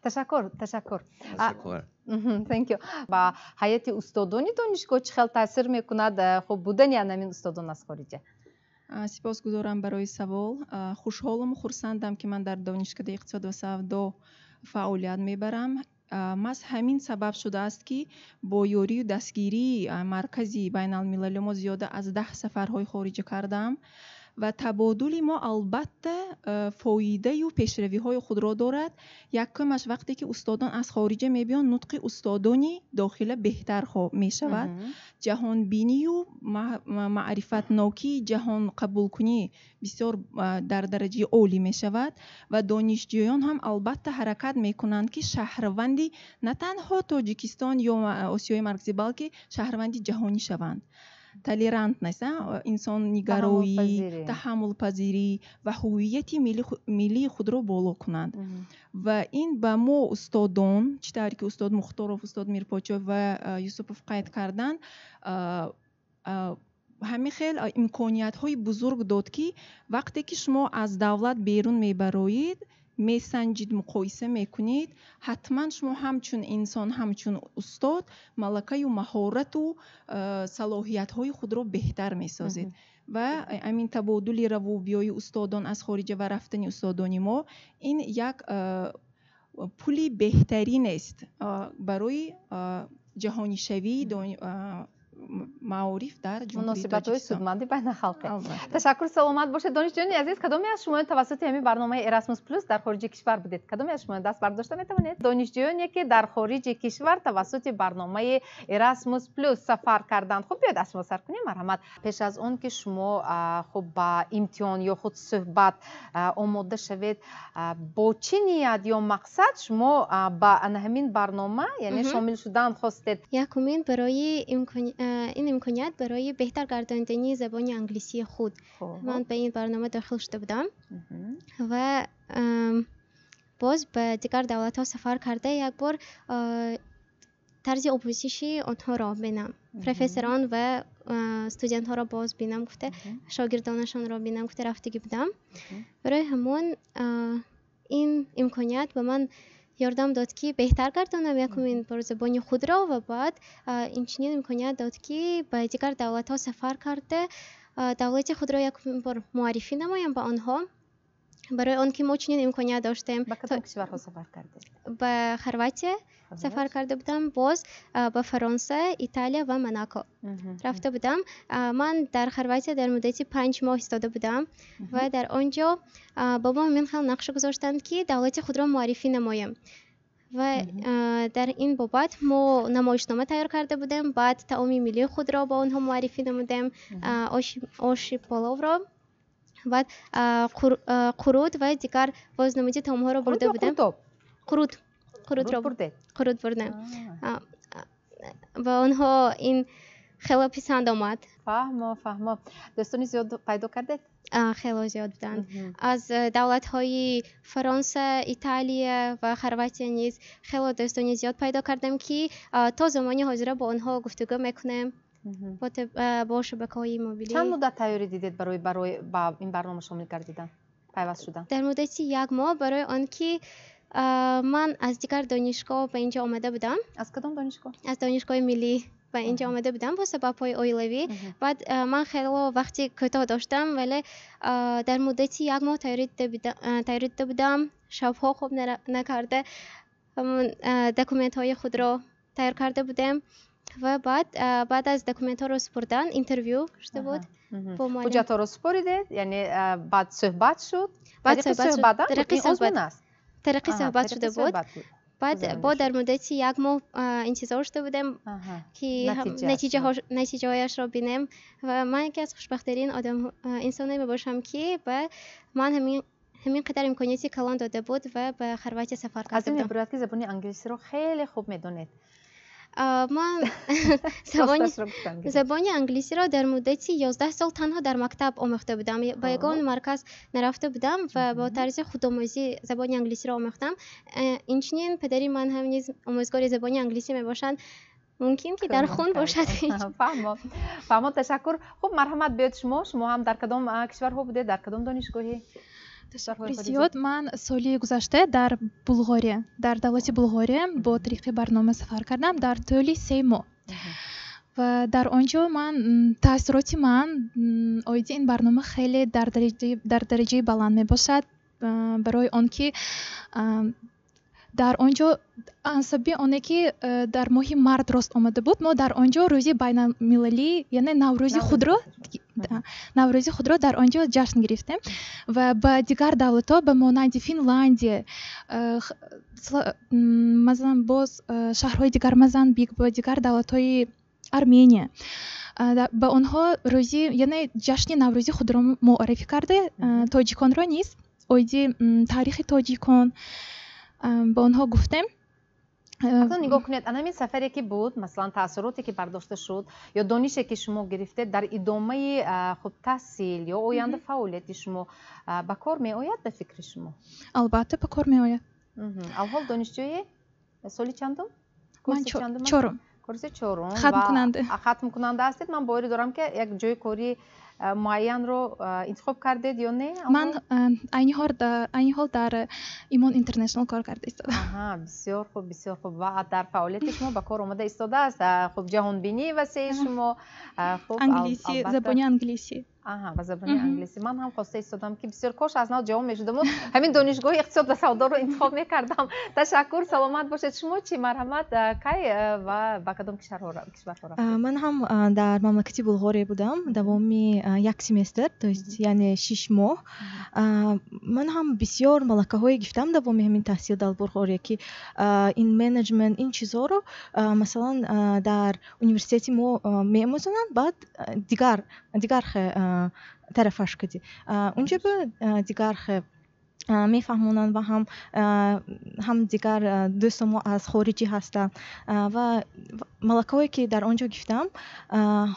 Ташаккур, ташаккур. Thank you. Ба ҳайати устодони донишгоҳ чӣ хел таъсир мекунад хуб будани ҳамин устодон аз хориҷа? Сипосгузорам барои савол. Хушҳолуму хурсандам, ки ман дар донишкадаи иқтисод ва савдо фаъолият мебарам. Маҳз ҳамин сабаб шудааст, ки бо ёрию дастгирии маркази байналмилалӣ мо зиёда аз 10 сафарҳои хориҷа кардаам ва табодули мо албатта фоидаю пешравиҳои худро дорад. Якумаш, вақте ки устодон аз хориҷа мебиёнд, нутқи устодони дохила беҳтар мешавад, ҷаҳонбинию маърифатнокии ҷаҳонқабулкунӣ бисёр дар дараҷаи олӣ мешавад ва донишҷӯён ҳам албатта ҳаракат мекунанд, ки шаҳрванди на танҳо Тоҷикистон ё Осиёи Марказӣ, балки шаҳрванди ҷаҳонӣ шаванд. Толерантность, инсоннигароӣ, таҳаммулпазирӣ ва ҳуввияти миллии худро боло кунанд. Ва ин ба мо устодон, чӣ тавре ки устод Мухторов, устод Мирпочов ва Юсупов қайд карданд, ҳамин хел имкониятҳои бузург дод, ки вақте ки шумо аз давлат берун мебароед, месанҷид, муқоиса мекунед, ҳатман шумо ҳамчун инсон, ҳамчун устод малакаю маҳорату салоҳиятҳои худро беҳтар месозед. Ва ҳамин табодули раву биёи устодон аз хориҷа ва рафтани устодони мо, ин як пули беҳтаринест барои ҷаҳонишавии маориф дар Муносибатҳои судманди байналхалқӣ. Ташаккур, саломат бошед. Донишҷӯёни азиз, кадоме аз шумоён тавассути ҳамин барномаи Erasmus Plus дар хориҷи кишвар будед? Кадоме аз шумоён даст бардошта метавонед? Донишҷӯёне, ки дар хориҷи кишвар тавассути барномаи Erasmus Plus сафар карданд, хуб, биёед, аз шумо сар кунем, марҳамат. Пеш аз он ки шумо хуб ба имтиҳон ё худ суҳбат омода шавед, бо чӣ ният ё мақсад шумо ба ана ҳамин барнома, яъне шомил шудан хостед? Якумин, барои ин имконият барои беҳтар гардондани забони англисии худ ман ба ин барнома дохил шуда будам ва боз ба дигар давлатҳо сафар карда, як бор тарзи омӯзиши онҳоро бинам, профессорон ва студентҳоро боз бинам гуфта, шогирдонашонро бинам гуфта рафтагӣ будам. Барои ҳамон ин имконият ба ман ёрдам дод, ки беҳтар гардонам якумин бор забони худро ва баъд инчунин имконият дод, ки ба дигар давлатҳо сафар карда, давлати худро якумин бор муаррифӣ намоям ба онҳо, барои он ки мо чунин имконият доштем. Ба кадом кишварҳо сафар кардед? Ба Хорватия сафар карда будам, боз ба Фаронса, Италия ва Монако рафта будам. Ман дар Хорватия дар муддати 5 моҳ истода будам ва дар он ҷо ба мо ҳамин хел нақша гузоштанд, ки давлати худро муаррифӣ намоем ва дар ин бобат мо намоишнома тайёр карда будем. Баъд таоми миллии худро ба онҳо муаррифӣ намудем, оши половро, баъд қурут ва дигар боз намуди таомҳоро бурда будем. Қурут, қурутро қурут бурдем. Ба онҳо ин хеле писанд омад. Фаҳмо, фаҳмо. Дӯстони зиёд пайдо кардед? Хело зиёд буданд. Аз давлатҳои Фаронса, Италия ва Хорватия низ хело дӯстони зиёд пайдо кардам, ки то замони ҳозира бо онҳо гуфтугӯ мекунем бо шабакаҳои мобилӣ. Чанд муддат тайёрӣ дидед барои ба ин барнома шомил гардидан, пайваст шудан? Дар муддати як моҳ, барои он ки ман аз дигар донишгоҳ ба инҷо омада будам. Аз кадом донишгоҳ? Аз Донишгоҳи миллӣ ба инҷо омада будам бо сабабҳои оилавӣ. Баъд ман хело вақти кӯтоҳ доштам, вале дар муддати як моҳ тайёрӣ дида будам, шабҳо хоб накарда ҳамон документҳои худро тайёр карда будем ва баъд аз документҳоро супурдан интервю шуда буд. Ҳуҷҷатҳоро супоридед, яъне баъд суҳбат шуд? Тариқи суҳбат шуда буд. Баъд бо дар муддати як моҳ интизор шуда будем, ки натиҷаҳояшро бинем, ва ман яке аз хушбахттарин инсоне мебошам, ки ба ман ҳамин қадар имконияти калон дода буд ва ба Хорватия сафар карда будам. Аз ин будам. мебарояд, ки забони англисиро хеле хуб медонед. Ман забони англисиро дар муддати 11 сол танҳо дар мактаб омӯхта будам, ба ягон марказ нарафта будам ва бо тарзи худомӯзӣ забони англисиро омӯхтам. Инчунин падари ман ҳам низ омӯзгори забони англисӣ мебошанд. Мумкин ки дар хун бошад. Фаҳмо, фаҳмо, ташаккур. Хуб, марҳамат, биёед шумо. Шумо ҳам дар кадом кишварҳо будед, дар кадом донишгоҳӣ? Ташаккури зиёд. Ман соли гузашта дар Булғория, дар давлати Булғория бо тариқи барнома сафар кардам дар тӯли 3 моҳ ва дар он ҷо ман таассуроти ман оиди ин барнома хеле дар дараҷаи баланд мебошад, барои он ки дар он ҷо сабаби оне ки дар моҳи март рост омада буд, мо дар он ҷо рӯзи байналмилалӣ, яъне наврӯзи худро дар он ҷо ҷашн гирифтем ва ба дигар давлатҳо, ба монанди Финландия, масалан, боз шаҳрҳои дигар, Мозамбик, ба дигар давлатҳои Армения, ба онҳо рӯзи, яъне ҷашни наврӯзи худро муаррифӣ карда, тоҷиконро низ оиди таърихи тоҷикон ба онҳо гуфтем. Акнун нигоҳ кунед, ана ҳамин сафаре ки буд, масалан, таассуроте ки бардошта шуд ё донише ки шумо гирифтед, дар идомаи хуб таҳсил ё оянда фаъолияти шумо ба кор меояд, ба фикри шумо? Албатта, ба кор меояд. Алҳол донишҷӯи соли чандум? Ман чорум. Курси чорум. Хатмкунанда. Хатмкунанда ҳастед. Ман боварӣ дорам, ки як ҷои кори муайянро интихоб кардед ё не? Ман айни ҳол дар Имон Интернешнал кор карда истодам. Бисёр хуб, бисёр хуб. Ва дар фаъолияти шумо ба кор омада истодааст хуб ҷаҳонбинии васеи шумо, хуб англисӣ, забони англисӣ. Аҳа, ба забони англисӣ. Ман ҳам хоста истодам, ки бисёр кош аз нав ҷавон мешудаму ҳамин донишгоҳи иқтисод ва савдоро интихоб мекардам. Ташаккур, саломат бошед. Шумо чӣ, марҳамат, кай ва ба кадом кишварҳо рафтед? Ман ҳам дар мамлакати Булғория будам давоми як семестр, то есть яъне 6 моҳ. Ман ҳам бисёр малакаҳое гирифтам давоми ҳамин таҳсил дар Булғория, ки ин менеҷмент, ин чизҳоро, масалан, дар университети мо меомӯзонанд, баъд дигар тарафаш кардӣ, унҷо ба дигар мефаҳмонанд ва ҳам дигар дӯстомо аз хориҷӣ ҳастанд ва малакаҳое ки дар он ҷо гирифтам,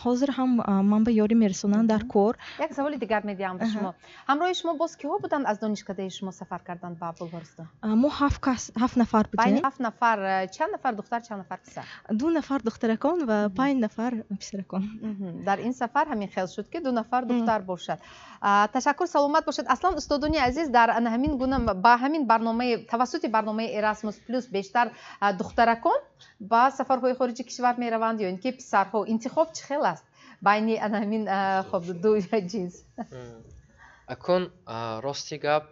ҳозир ҳам ман ба ёрӣ мерасонанд дар кор. Як саволи дигар медиҳам ба шумо. Ҳамроҳи шумо боз киҳо буданд, аз донишкадаи шумо сафар карданд ба Булғористон? Мо ҳафт кас, ҳафт нафар будем. Байни ҳафт нафар чанд нафар духтар, чанд нафар писар? Ду нафар духтаракон ва панҷ нафар писаракон. Дар ин сафар ҳамин хел шуд, ки ду нафар духтар бошад. Ташаккур, саломат бошед. Аслан, устодони азиз, дар ҳамин гуна ба ҳамин барномаи, тавассути барномаи Erasmus Plus бештар духтаракон ба сафарҳои хориҷи кишвар мераванд ё ин ки писарҳо? Интихоб чӣ хел аст байни ана ҳамин хоб ду ҷинс? Акун рости гап,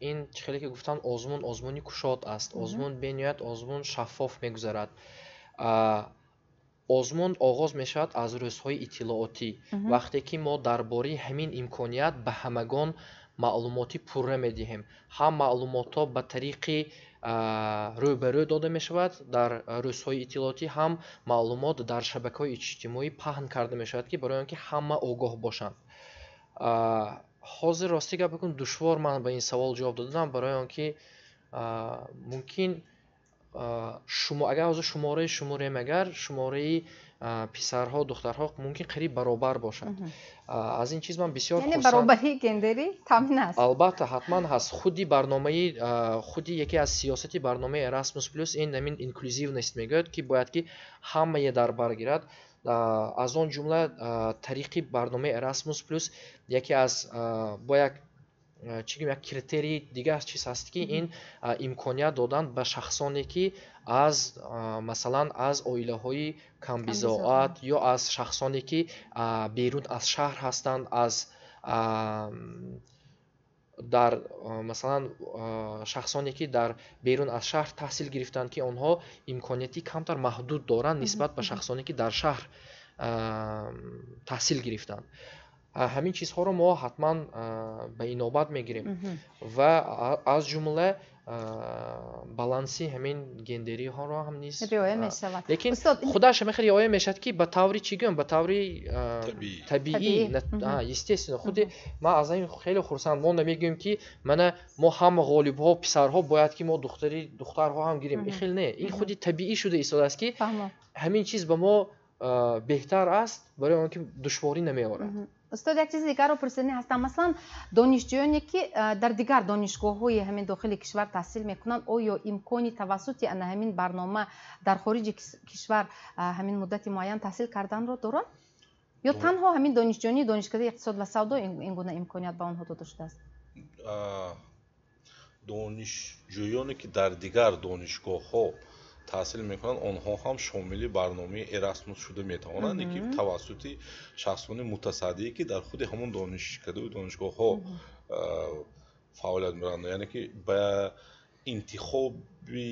ин чӣ хеле ки гуфтанд, озмун озмуни кушод аст, озмун бениҳоят озмун шаффоф мегузарад. Озмун оғоз мешавад аз рӯзҳои иттилоотӣ, вақте ки мо дар бораи ҳамин имконият ба ҳамагон маълумоти пурра медиҳем. Ҳам маълумотҳо ба тариқи рӯбарӯ дода мешавад дар рӯзҳои иттилоотӣ, ҳам маълумот дар шабакаҳои иҷтимоӣ паҳн карда мешавад, ки барои он ки ҳама огоҳ бошанд. Ҳозир рости гап бикун, душвор ман ба ин савол ҷавоб додам, барои он ки мумкин Шумо агар ҳозир шумораи шуморем, агар шумораи писарҳо, духтарҳо мумкин қариб баробар бошад. Аз ин чиз ман бисёр яъне баробарии гендерӣ таъмин аст. Албатта, ҳатман ҳаст. Худи барномаи, худи яке аз сиёсати барномаи Erasmus Plus ин ҳамин инклюзивность мегӯяд, ки бояд ки ҳамае дар бар гирад. Аз он ҷумла тариқи барномаи Erasmus Plus яке аз бо як чӣ гӯем, як критерии дигар чиз ҳаст, ки ин имконият додан ба шахсоне, ки аз, масалан, аз оилаҳои камбизоат ё аз шахсоне, ки берун аз шаҳр ҳастанд, аз дар, масалан, шахсоне, ки дар берун аз шаҳр таҳсил гирифтанд, ки онҳо имконияти камтар маҳдуд доранд нисбат ба шахсоне, ки дар шаҳр таҳсил гирифтанд. Ҳамин чизҳоро мо ҳатман ба инобат мегирем ва аз ҷумла баланси ҳамин гендериҳоро ҳам низ риоя мешавад. Лекин худаш ҳамин хел риоя мешавад, ки ба таври, чӣ гӯям, ба таври табиӣ, естественно. Худи ман аз ин хеле хурсанд. Мо намегӯем, ки мана мо ҳама ғолибҳо писарҳо, бояд ки мо духтари духтарҳо ҳам гирем. Ин хел не, ин худи табиӣ шуда истодааст, ки ҳамин чиз ба мо беҳтар аст, барои он ки душворӣ намеорад. Устод, як чизи дигарро пурсиданӣ ҳастам. Масалан, донишҷӯёне, ки дар дигар донишгоҳҳои ҳамин дохили кишвар таҳсил мекунанд, оё имкони тавассути ана ҳамин барнома дар хориҷи кишвар ҳамин муддати муайян таҳсил карданро доранд ё танҳо ҳамин донишҷӯёни Донишкадаи иқтисод ва савдо ин гуна имконият ба онҳо дода шудааст? Донишҷӯёне, ки дар дигар донишгоҳҳо таҳсил мекунанд, онҳо ҳам шомили барномаи Эрасмус шуда метавонанд, ки тавассути шахсони мутасаддие, ки дар худи ҳамон донишкадаю донишгоҳҳо фаъолият мебаранд. Яъне ки ба интихоби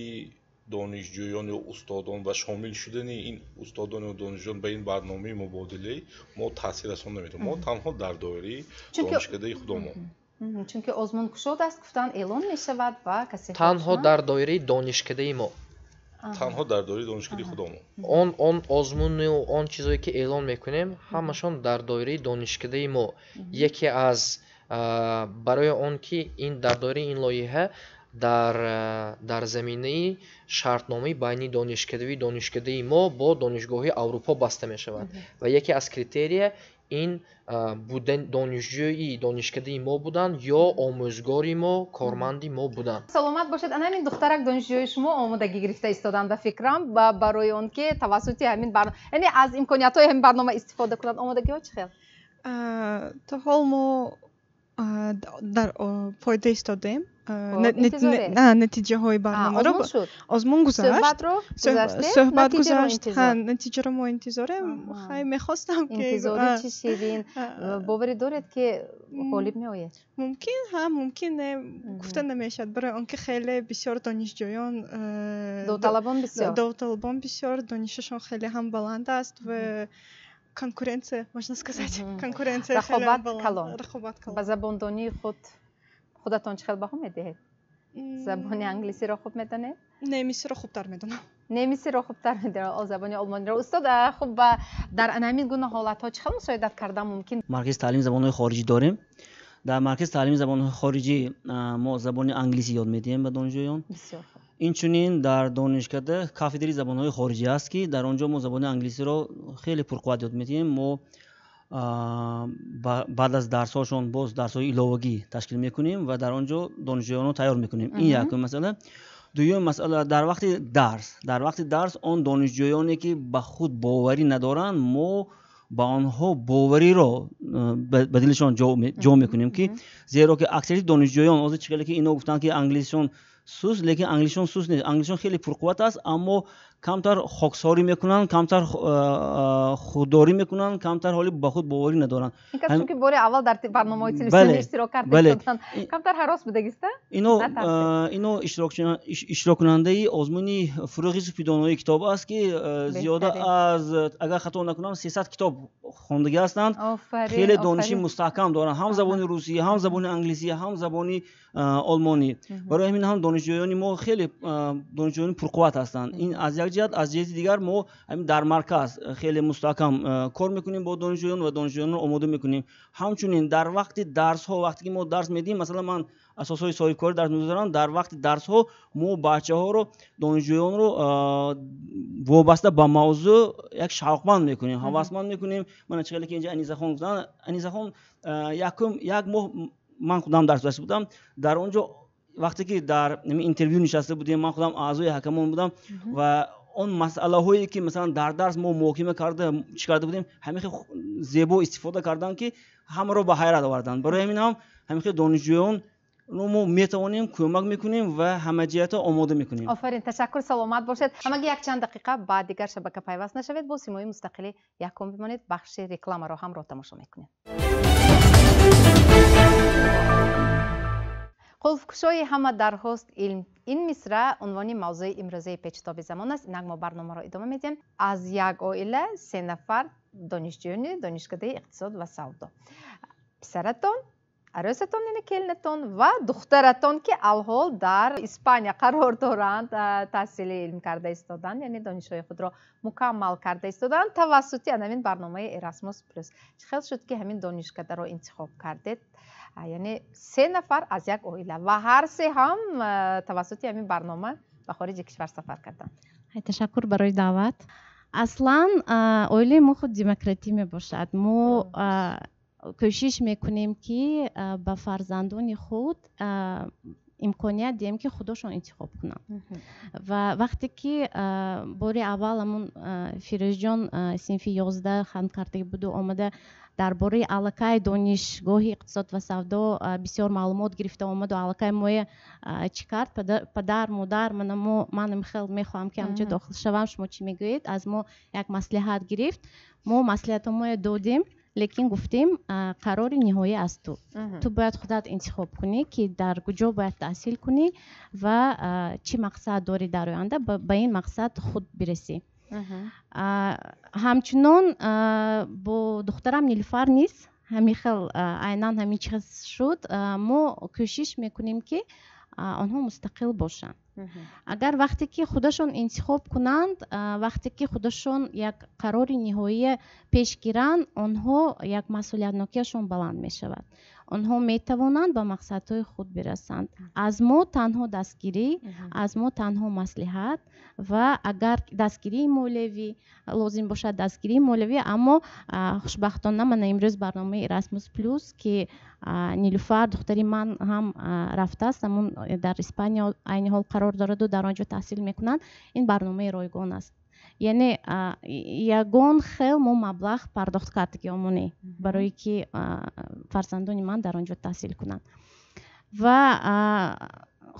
донишҷӯён ё устодон ва шомил шудани ин устодон ё донишҷӯён ба ин барномаи мубодилаӣ мо таъсир расон наметавонем. Мо танҳо дар доираи донишкадаи худомон. Чунки озмун кушод аст, гуфтан, эълон мешавад ва касе Танҳо дар доираи донишкадаи мо. Танҳо дар доираи донишкадаи худомон. Он озмуну он чизое, ки эълон мекунем, ҳамашон дар доираи донишкадаи мо. Яке аз барои он ки ин дар доираи ин лоиҳа дар заминаи шартномаи байни донишкадавии донишкадаи мо бо донишгоҳҳои Аврупо баста мешавад ва яке аз критерия ин будан, донишҷӯи донишкадаи мо будан ё омӯзгори мо, корманди мо будан. Саломат бошед. Ана ҳамин духтарак донишҷӯи шумо омодагӣ гирифта истоданд, ба фикрам, барои он ки тавассути ҳамин, яъне аз имкониятҳои ҳамин барнома истифода кунанд. Омодагиҳо чӣ хел? То ҳол мо дар фоида истодем натиҷаҳои барномаро. Озмун гузашт, суҳбат гузашт, натиҷаро мо интизорем. Хай, мехостам ки Интизорӣ чӣ ширин. Боварӣ доред, ки ғолиб меояд? Мумкин ҳа, мумкин не, гуфта намешавад, барои он ки хеле бисёр донишҷӯён, довталабон бисёр. Довталабон бисёр, донишашон хеле ҳам баланд аст ва конкуренция, можно сказать, конкуренция. Рақобат калон. Рақобат калон. Ба забондонии худ худатон чӣ хел баҳо медиҳед? Забони англисиро хуб медонед? Немисиро хубтар медонам. Немисиро хубтар медонам, забони олмониро. Устод, хуб, дар ана ҳамин гуна ҳолатҳо чӣ хел мусоидат кардан мумкин? Маркази таълими забонҳои хориҷӣ дорем. Дар маркази таълими забонҳои хориҷӣ мо забони англисӣ ёд медиҳем ба донишҷӯён. Бисёр хуб. Инчунин дар донишкада кафедраи забонҳои хориҷӣ аст, ки дар он ҷо мо забони англисиро хеле пурқувват ёд медиҳем. Мо баъд аз дарсҳошон боз дарсҳои иловагӣ ташкил мекунем ва дар он ҷо донишҷӯёнро тайёр мекунем. Ин якум масъала. Дуюм масъала: дар вақти дарс он донишҷӯёне, ки ба худ боварӣ надоранд, мо ба онҳо бовариро ба дилашон ҷо мекунем, ки зеро ки аксарияти донишҷӯён ҳозир, чӣ хеле ки ино гуфтанд, ки англисишон суст, лекин англисишон суст нест, англисишон хеле пурқувват аст, аммо камтар хоксорӣ мекунанд, камтар худдорӣ мекунанд, камтар ҳоли ба худ боварӣ надоранд. Ин кас чунки бори аввал дар барномаҳои телевизионӣ иштирок карда, камтар ҳарос будагиста. Ино иштироккунандаи озмуни «Фурӯғи субҳи китоб» аст, ки зиёда аз, агар хато накунам, 300 китоб хондагӣ ҳастанд. Хеле дониши мустаҳкам доранд, ҳам забони русӣ, ҳам забони англисӣ, ҳам забони олмонӣ. Барои ҳамин ҳам донишҷӯёни мо хеле донишҷӯёни пурқувват ҳастанд. Ин аз як ҷиҳат. Аз ҷиҳати дигар, мо дар марказ хеле мустаҳкам кор мекунем бо донишҷӯён ва донишҷӯёнро омода мекунем. Ҳамчунин дар вақти дарсҳо, вақте ки мо дарс медиҳем, масалан, ман Асосҳои соҳибкорӣ дарс мегузаронанд. Дар вақти дарсҳо мо бачаҳоро, донишҷӯёнро вобаста ба мавзӯъ як шавқманд мекунем, ҳавасманд мекунем. Мана чӣ хеле ки инҷа Анисахон гуфтанд, Анисахон якум як моҳ ман худам дарс дошта будам. Дар он ҷо вақте ки дар интервю нишаста будем, ман худам аъзои ҳакамон будам ва он масъалаҳое ки масалан дар дарс мо муҳокима карда чӣ карда будем, ҳамин хел зебо истифода карданд, ки ҳамаро ба ҳайрат оварданд. Барои ҳамин ҳам ҳамин хел донишҷӯён мо метавонем, кӯмак мекунем ва ҳамаҷиҳата омода мекунем. Офарин, ташаккур, саломат бошед. Ҳамагӣ якчанд дақиқа ба дигар шабака пайваст нашавед, бо Симои мустақили якум бимонед, бахши рекламаро ҳамроҳ тамошо мекунем. Қулфкушои ҳама дарҳост илм. Ин мисра унвони мавзӯи имрӯзаи Печитоби замон аст. Инак мо барномаро идома медиҳем. Аз як оила се нафар донишҷӯёни донишкадаи иқтисод ва савдо. Писаратон, арӯсатон, яъне келинатон ва духтаратон, ки алҳол дар Испания қарор доранд, таҳсили илм карда истоданд, яъне донишҳои худро мукаммал карда истоданд тавассути ҳамин барномаи Erasmus Plus. Чӣ хел шуд, ки ҳамин донишкадаро интихоб кардед? Яъне се нафар аз як оила ва ҳар се ҳам тавассути ҳамин барнома ба хориҷи кишвар сафар карданд. Ташаккур барои даъват. Аслан оилаи мо худ демократӣ мебошад. Мо кӯшиш мекунем, ки ба фарзандони худ имконият диҳем, ки худошон интихоб кунанд. Ва вақте ки бори аввал ҳамун Фирӯзҷон синфи 11 хатм кардагӣ буду омада дар бораи аллакай донишгоҳи иқтисод ва савдо бисёр маълумот гирифта омаду аллакай моя чӣ кард, падар, модар, мана ман хел мехоҳам, ки ҳамҷо дохил шавам, шумо чӣ мегӯед? Аз мо як маслиҳат гирифт. Мо маслиҳатҳомо додем, лекин гуфтем, қарори ниҳоӣ аз ту, ту бояд худат интихоб кунӣ, ки дар куҷо бояд таҳсил кунӣ ва чӣ мақсад дорӣ дар оянда, ба ин мақсад худ бирасӣ. Ҳамчунон бо духтарам Нилуфар низ ҳамин хел, айнан ҳамин чиз шуд. Мо кӯшиш мекунем, ки онҳо мустақил бошанд. Агар вақте ки худашон интихоб кунанд, вақте ки худашон як қарори ниҳоие пеш гиранд, онҳо як масъулиятнокиашон баланд мешавад, онҳо метавонанд ба мақсадҳои худ бирасанд. Аз мо танҳо дастгирӣ, аз мо танҳо маслиҳат ва агар дастгирии молиявӣ лозим бошад, дастгирии молиявӣ. Аммо хушбахтона мана имрӯз барномаи Erasmus Plus, ки Нилуфар духтари ман ҳам рафтааст, ҳамун дар Испания айни ҳол қарор дораду дар он ҷо таҳсил мекунанд, ин барномаи ройгон аст. Яъне ягон хел мо маблағ пардохт кардагиомонӣ барое ки фарзандони ман дар он ҷо таҳсил кунанд. Ва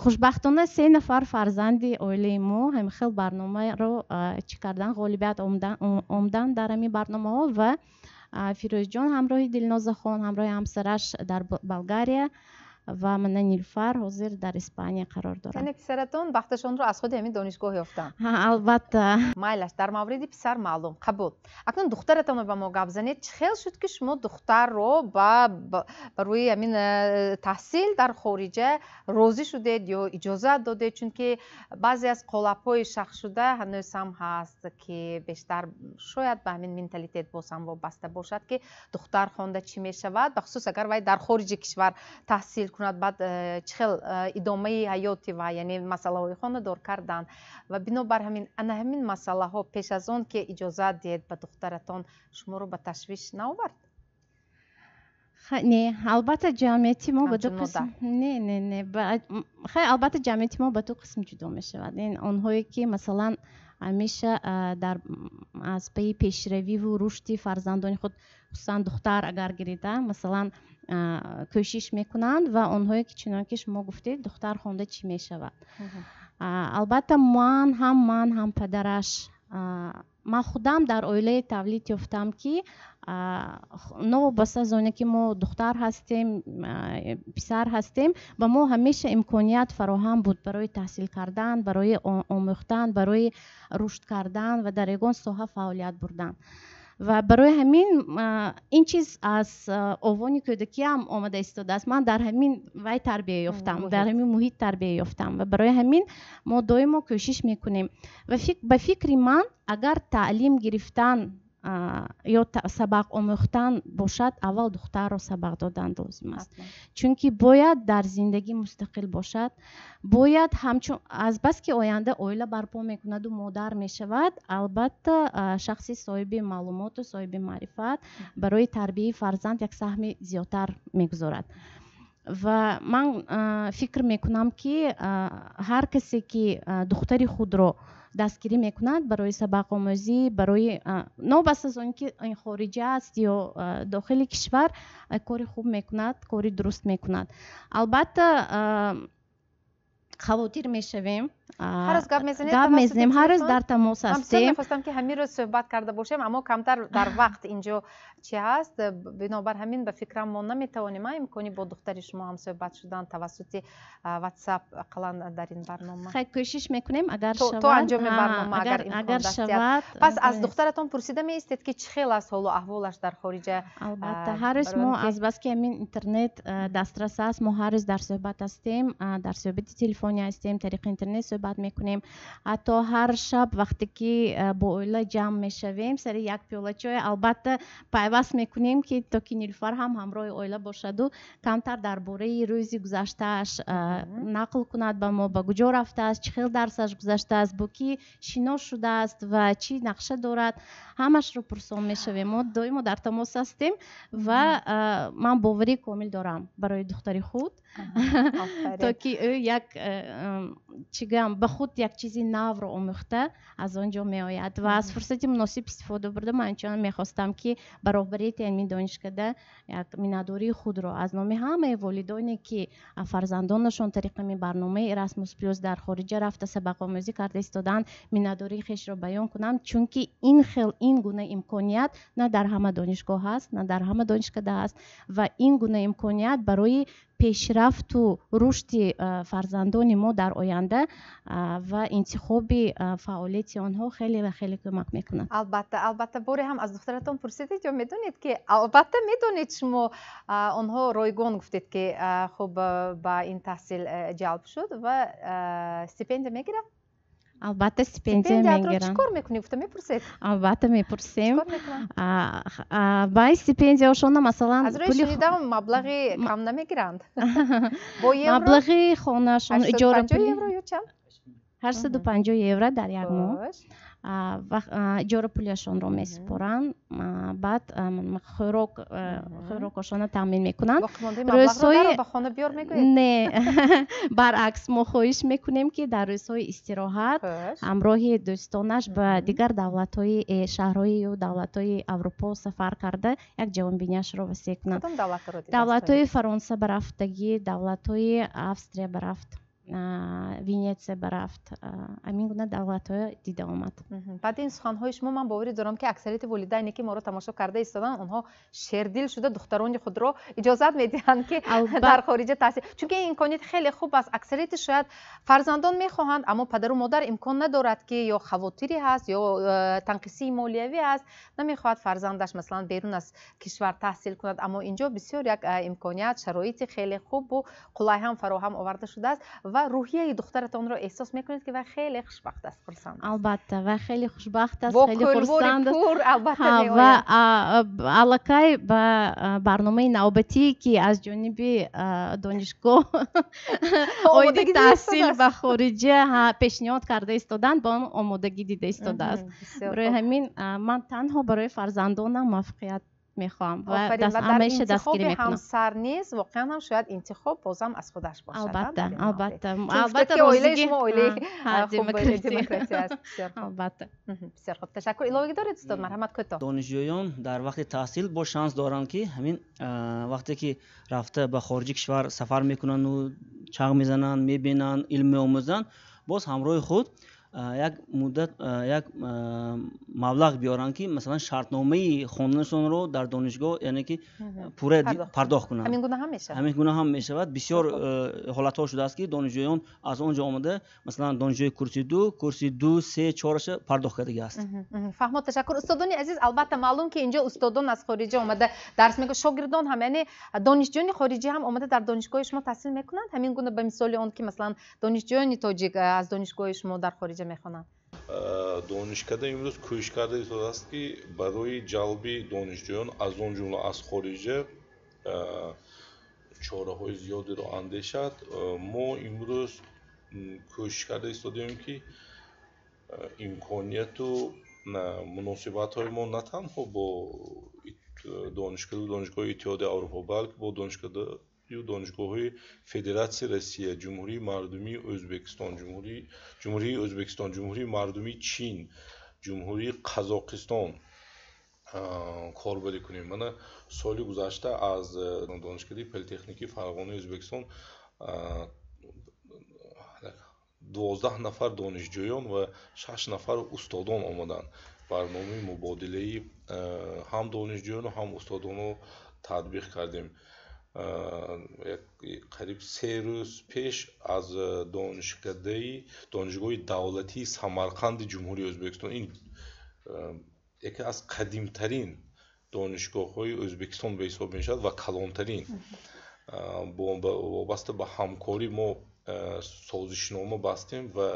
хушбахтона се нафар фарзанди оилаи мо ҳамин хел барномаро чӣ кардан, ғолибият омдан дар ҳамин барномаҳо. Ва Фирӯзҷон ҳамроҳи Дилнозахон, ҳамроҳи ҳамсараш дар Болгария ва мана Нилуфар ҳозир дар Испания қарор дорад. Яъне писаратон бахташонро аз худи ҳамин донишгоҳ ёфтанд? Албатта. Майлаш, дар мавриди писар маълум, қабул. Акнун духтаратонро ба мо гап занед. Чӣ хел шуд, ки шумо духтарро ба рӯи ҳамин таҳсил дар хориҷа розӣ шудед ё иҷозат додед? Чунки баъзе аз қолабҳои шахсшуда ҳанӯз ҳам ҳаст, ки бештар шояд ба ҳамин менталитет боз ҳам вобаста бошад, ки духтар хонда чӣ мешавад, бахусус агар вай дар хориҷи кишвар таҳсил кунад, баъд чӣ хел идомаи ҳаёти вай, яъне масъалаҳои хонадор кардан. Ва бинобар ҳамин ана ҳамин масъалаҳо пеш аз он ки иҷозат диҳед ба духтаратон, шуморо ба ташвиш наовард? Не, албатта ҷамъияти мо ба ду қисм, не, не, не, хай, албатта ҷамъияти мо ба ду қисм ҷудо мешавад. Ин онҳое ки масалан ҳамеша дар аз пайи пешравиву рушди фарзандони худ, хусусан духтар агар гирида, масалан кӯшиш мекунанд, ва онҳое ки чунон ки шумо гуфтед, духтар хонда чӣ мешавад. Албатта ман ҳам падараш, ман худам дар оилае тавлид ёфтам, ки новобаста аз оне ки мо духтар ҳастем, писар ҳастем, ба мо ҳамеша имконият фароҳам буд барои таҳсил кардан, барои омӯхтан, барои рушд кардан ва дар ягон соҳа фаъолият бурдан. Ва барои ҳамин ин чиз аз овони кӯдакиам омада истодааст. Ман дар ҳамин вай тарбия ёфтам, дар ҳамин муҳит тарбия ёфтам ва барои ҳамин мо доимо кӯшиш мекунем. Ва ба фикри ман, агар таълим гирифтан ё сабақ омӯхтан бошад, аввал духтарро сабақ додан лозим аст, чунки бояд дар зиндагӣ мустақил бошад, бояд ҳамчун азбаски оянда оила барпо мекунаду модар мешавад, албатта шахси соҳиби маълумоту соҳиби маърифат барои тарбияи фарзанд як саҳми зиёдтар мегузорад. Ва ман фикр мекунам, ки ҳар касе ки духтари худро дастгирӣ мекунад барои сабақомӯзӣ, барои новобаста аз он ки ин хориҷа аст ё дохили кишвар, кори хуб мекунад, кори дуруст мекунад. Албатта, хавотир мешавем. Ҳар рӯз гап мезанед? Гап мезанем, ҳар рӯз дар тамос ҳастем. Мехостам, ки ҳамин рӯз суҳбат карда бошем, аммо камтар дар вақт инҷо чи ҳаст, бинобар ҳамин ба фикрам мо наметавонем имкони бо духтари шумо ҳам суҳбат шудан тавассути WhatsApp ақаллан дар ин барнома. Хай, кӯшиш мекунем, агар шавад. То анҷоми барнома агар имкон даст диҳад. Пас аз духтаратон пурсида меистед, ки чӣ хел аст ҳолу аҳволаш дар хориҷа? Албатта, ҳар рӯз мо азбаски ҳамин интернет дастрас аст, мо ҳар рӯз дар суҳбат ҳастем, дар суҳбати телефонӣ ҳастем, тариқи интернет суҳбат мекунем. Ҳатто ҳар шаб вақте ки бо оила ҷамъ мешавем сари як пиёла чой, албатта пайваст мекунем, ки то ки Нилуфар ҳам ҳамроҳи оила бошаду камтар дар бораи рӯзи гузаштааш нақл кунад ба мо, ба куҷо рафтааст, чӣ хел дарсаш гузаштааст, бо кӣ шинос шудааст ва чӣ нақша дорад, ҳамашро пурсон мешавем. Мо доимо дар тамос ҳастем ва ман боварии комил дорам барои духтари худ, то ки ӯ як чӣ гӯям, ба худ як чизи навро омӯхта аз он ҷо меояд. Ва аз фурсати муносиб истифода бурда, ман инчунон мехостам, ки ба роҳбарияти ҳамин донишкада як миннатдории худро аз номи ҳамаи волидоне, ки фарзандонашон тариқи ҳамин барномаи Erasmus Plus дар хориҷа рафта сабақомӯзӣ карда истодаанд, миннатдории хешро баён кунам, чунки ин хел ин гуна имконият на дар ҳама донишгоҳ ҳаст, на дар ҳама донишкада ҳаст ва ин гуна имконият барои пешрафту рушди фарзандони мо дар оянда ва интихоби фаъолияти онҳо хеле ва хеле кӯмак мекунад. Албатта, албатта. Боре ҳам аз духтаратон пурсидед ё медонед, ки албатта медонед шумо, онҳо ройгон гуфтед, ки хуб ба ин таҳсил ҷалб шуд ва стипендия мегирад? Албатта, стипендия мегирам. Чӣ кор мекунӣ гуфта мепурсед? Албатта, мепурсем. Ба стипендияшона масалан аз рӯи шунидам, маблағи кам намегиранд. Маблағи хонаашон, иҷора евро ё чанд? 850 евро дар як моҳ. Иҷора пулиашонро месупоранд, баъд хӯрокошонро таъмин мекунанд. Ба хона биёр мегӯед? Не, баръакс, мо хоҳиш мекунем, ки дар рӯзҳои истироҳат ҳамроҳи дӯстонаш ба дигар давлатҳои шаҳрҳою давлатҳои Аврупо сафар карда, як ҷавонбиниашро васеъ кунанд. Давлатҳои Фаронса барафтагӣ, давлатҳои Австрия барафт, Венеция барафт, ҳамин гуна давлатҳоя дида омад. Баъди ин суханҳои шумо ман боварӣ дорам, ки аксарияти волидайне, ки моро тамошо карда истоданд, онҳо шердил шуда духтарони худро иҷозат медиҳанд, ки дар хориҷа таҳсил, чунки ин имконият хеле хуб аст. Аксарияти шояд фарзандон мехоҳанд, аммо падару модар имкон надорад, ки ё хавотирӣ ҳаст, ё танқисии молиявӣ ҳаст, намехоҳад фарзандаш масалан берун аз кишвар таҳсил кунад. Аммо инҷо бисёр як имконият, шароити хеле хубу қулай ҳам фароҳам оварда шудааст. Ва рӯҳияи духтаратонро эҳсос мекунед, ки вай хеле хушбахт аст, хурсанд? Албатта, вай хеле хушбахт аст, бо хеле кӯлвори хурсанд аст. Пур албатта Ва меояд. Аллакай ба барномаи навбатӣ, ки аз ҷониби донишгоҳ оиди омодагӣ дида таҳсил истодааст. Ба хориҷа пешниҳод карда истоданд, ба он омодагӣ дида истодааст. Бисёр Барои хуб. ҳамин ман танҳо барои фарзандонам муваффақият мехоҳам ва Офарин. Ва дар ҳамеша дастгирӣ интихоби мекунам. ҳамсар низ воқеан ҳам шояд интихоб бозам аз худаш бошад. Албатта, Дар ин маврид. албатта. Чун гуфтед, Албатта, ки оилаи розигӣ шумо оилаи хуб демократӣ. Демократӣ аст. Бисёр хуб. Албатта. Бисёр хуб, ташаккур. Иловагӣ доред, устод? Марҳамат, кӯтоҳ. Донишҷӯён дар вақти таҳсил бо шанс доранд, ки ҳамин вақте ки рафта ба хориҷи кишвар сафар мекунанду чағ мезананд, мебинанд, илм меомӯзанд, боз ҳамроҳи худ як муддат як маблағ биёранд, ки масалан шартномаи хонданашонро дар донишгоҳ, яъне ки пурра пардохт кунанд. Ҳамин гуна ҳам мешавад? Ҳамин гуна ҳам мешавад. Бисёр ҳолатҳо шудааст, ки донишҷӯён аз он ҷо омада, масалан донишҷӯи курси ду, курси ду, се, чораша пардохт кардагӣ аст. Фаҳмо, ташаккур. Устодони азиз, албатта маълум, ки инҷо устодон аз хориҷа омада дарс мегӯянд, шогирдон ҳам, яъне донишҷӯёни хориҷӣ ҳам омада дар донишгоҳи шумо таҳсил мекунанд, ҳамин гуна ба мисоли он ки масалан донишҷӯёни тоҷик аз донишгоҳи шумо дар хориҷа мехонанд? Донишкада имрӯз кӯшиш карда истодааст, ки барои ҷалби донишҷӯён, аз он ҷумла аз хориҷа, чораҳои зиёдеро андешад. Мо имрӯз кӯшиш карда истодаем, ки имконияту муносибатҳои мо на танҳо бо донишкаду донишгоҳи Иттиҳоди Аврупо, балки бо донишкаду донишгоҳҳои Федератсияи Россия, Ҷумҳурии Мардумии Ӯзбекистон, Ҷумҳурии Ӯзбекистон, Ҷумҳурии Мардумии Чин, Ҷумҳурии Қазоқистон корбарӣ кунем. Мана соли гузашта аз Донишкадаи политехникии Фарғонаи Ӯзбекистон 12 нафар донишҷӯён ва 6 нафар устодон омаданд. Барномаи мубодилаи ҳам донишҷӯёну ҳам устодонро татбиқ кардем. Қариб 3 рӯз пеш аз донишгоҳи давлатии Самарқанди Ҷумҳурии Ӯзбекистон, ин яке аз қадимтарин донишгоҳҳои Ӯзбекистон ба ҳисоб мешавад ва калонтарин, вобаста ба ҳамкорӣ мо созишнома бастем ва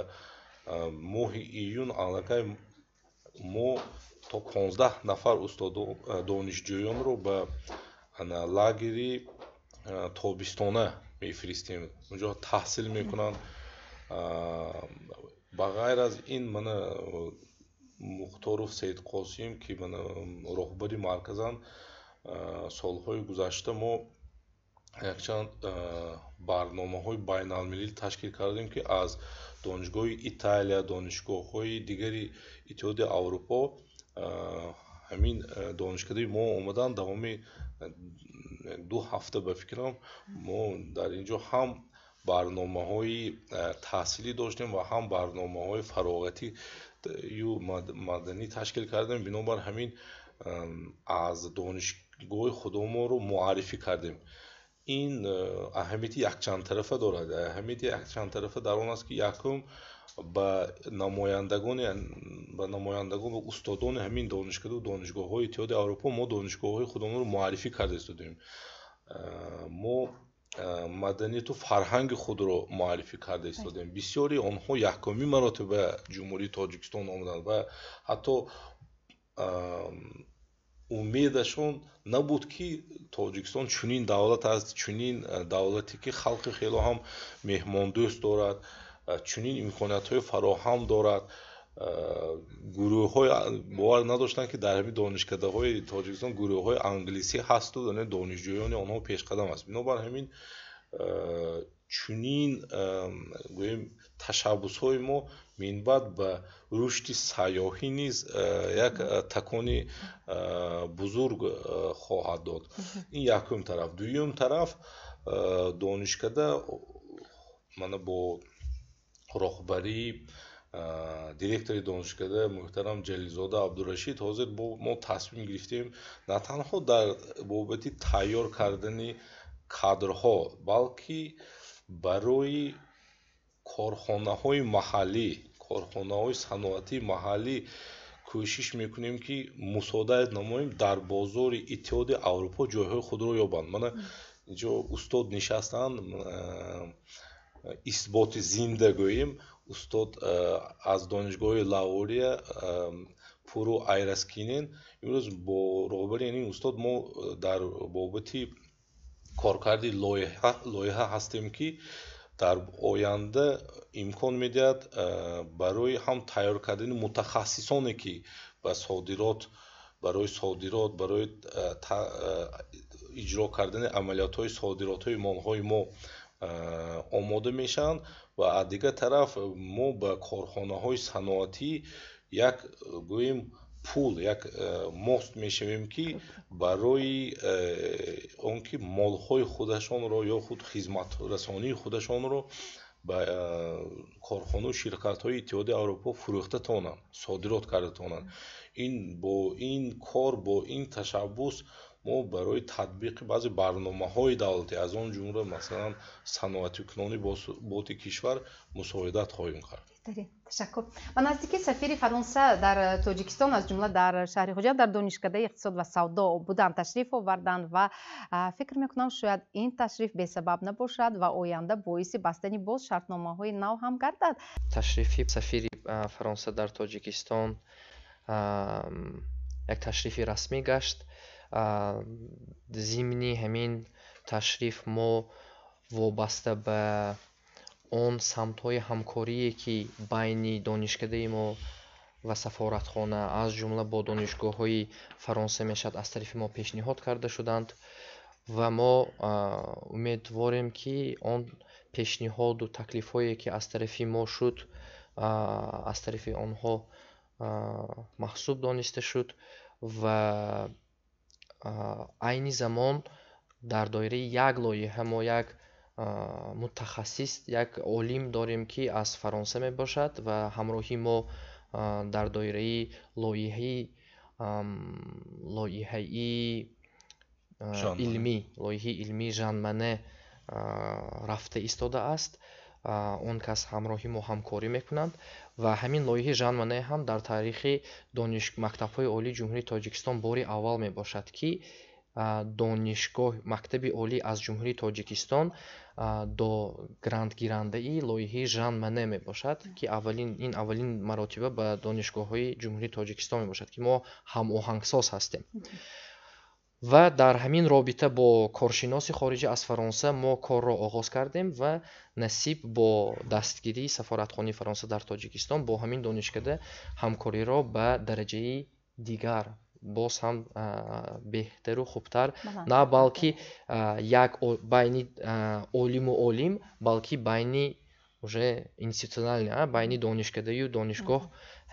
моҳи июн аллакай мо то 15 нафар донишҷӯёнро ба лагери тобистона мефиристем. Онҷо таҳсил мекунанд. Ба ғайр аз ин, мана Мухторов Саидқосим, ки мана роҳбари марказанд, солҳои гузашта мо якчанд барномаҳои байналмилалӣ ташкил кардем, ки аз донишгоҳи Италия, донишгоҳҳои дигари Иттиҳоди Аврупо ҳамин донишкадаи мо омаданд. Давоми 2 ҳафта ба фикрам мо дар ин ҷо ҳам барномаҳои таҳсилӣ доштем ва ҳам барномаҳои фароғатию маданӣ ташкил кардем. Бинобар ҳамин аз донишгоҳи худоморо муаррифӣ кардем. Ин аҳамияти якчандтарафа дорад. Аҳамияти якчандтарафа дар он аст, ки якум ба намояндагон ва устодони ҳамин донишкаду донишгоҳҳои Иттиҳоди Аврупо мо донишгоҳҳои худамонро муаррифӣ карда истодем. Мо маданияту фарҳанги худро муаррифӣ карда истодем. Бисёри онҳо якумин маротиба Ҷумҳурии Тоҷикистон омаданд ва ҳатто умедашон набуд, ки Тоҷикистон чунин давлат аст, чунин давлате, ки халқи хело ҳам меҳмондӯст дорад, чунин имкониятҳои фароҳам дорад. Гурӯҳҳои бовар надоштанд, ки дар ҳамин донишкадаҳои Тоҷикистон гурӯҳҳои англисӣ ҳасту донишҷӯёни онҳо пешқадам аст. Бинобар ҳамин чунин гӯем ташаббусҳои мо минбаъд ба рушди сайёҳӣ низ як такони бузург хоҳад дод. Ин якум тараф. Дуюм тараф, донишкада мана бо роҳбарии директори донишкада муҳтарам Ҷалилзода Абдурашид ҳозир мо тасмим гирифтем на танҳо дар бобати тайёр кардани кадрҳо, балки барои корхонаҳои маҳаллӣ, корхонаҳои саноатии маҳаллӣ кӯшиш мекунем, ки мусоидат намоем дар бозори Иттиҳоди Аврупо ҷойҳои худро ёбанд. Мана инҷо устод нишастанд, исботи зинда гӯем, устод аз донишгоҳи Лаурия Пуру Айраскинен. Имрӯз бо роҳбари ин устод мо дар бобати коркарди лоиҳа ҳастем, ки дар оянда имкон медиҳад барои ҳам тайёр кардани мутахассисоне, ки ба содирот, барои содирот, барои иҷро кардани амалиётҳои содиротҳои молҳои мо омода мешаванд ва аз дигар тараф мо ба корхонаҳои саноатӣ як гӯем пул, як мост мешавем, ки барои он ки молҳои худашонро ё худ хизматрасонии худашонро ба корхонау ширкатҳои Иттиҳоди Аврупо фурӯхта тавонанд, содирот карда тавонанд. Ин бо ин кор, бо ин ташаббус мо барои татбиқи баъзе барномаҳои давлатӣ, аз он ҷумла масалан саноатикунонии боти кишвар, мусоидат хоҳем кард. Беҳтарин, ташаккур. Ба наздики сафири Фаронса дар Тоҷикистон, аз ҷумла дар шаҳри Хуҷанд, дар донишкадаи иқтисод ва савдо буданд, ташриф оварданд ва фикр мекунам, шояд ин ташриф бесабаб набошад ва оянда боиси бастани боз шартномаҳои нав ҳам гардад. Ташрифи сафири Фаронса дар Тоҷикистон як ташрифи расмӣ гашт. Зимни ҳамин ташриф мо вобаста ба он самтҳои ҳамкорие, ки байни донишкадаи мо ва сафоратхона, аз ҷумла бо донишгоҳҳои Фаронса мешавад, аз тарафи мо пешниҳод карда шуданд ва мо умедворем, ки он пешниҳоду таклифҳое, ки аз тарафи мо шуд, аз тарафи онҳо маҳсуб дониста шуд ва айни замон дар доираи як лоиҳа мо як мутахассис, як олим дорем, ки аз Фаронса мебошад ва ҳамроҳи мо дар доираи лоиҳаи илмии Жан Моне рафта истодааст. Он кас ҳамроҳи мо ҳамкорӣ мекунанд ва ҳамин лоиҳаи Жан Моне ҳам дар таърихи мактабҳои олии Ҷумҳурии Тоҷикистон бори аввал мебошад, ки донишгоҳ, мактаби олӣ аз Ҷумҳурии Тоҷикистон до грантгирандаи лоиҳаи Жан Моне мебошад, ки ин аввалин маротиба ба донишгоҳҳои Ҷумҳурии Тоҷикистон мебошад, ки мо ҳамоҳангсоз ҳастем. Ва дар ҳамин робита бо коршиноси хориҷӣ аз Фаронса мо корро оғоз кардем ва насиб бо дастгирии сафоратхонаи Фаронса дар Тоҷикистон бо ҳамин донишкада ҳамкориро ба дараҷаи дигар боз ҳам беҳтару хубтар, на балки як байни олиму олим, балки байни уже институционально, байни донишкадаю донишгоҳ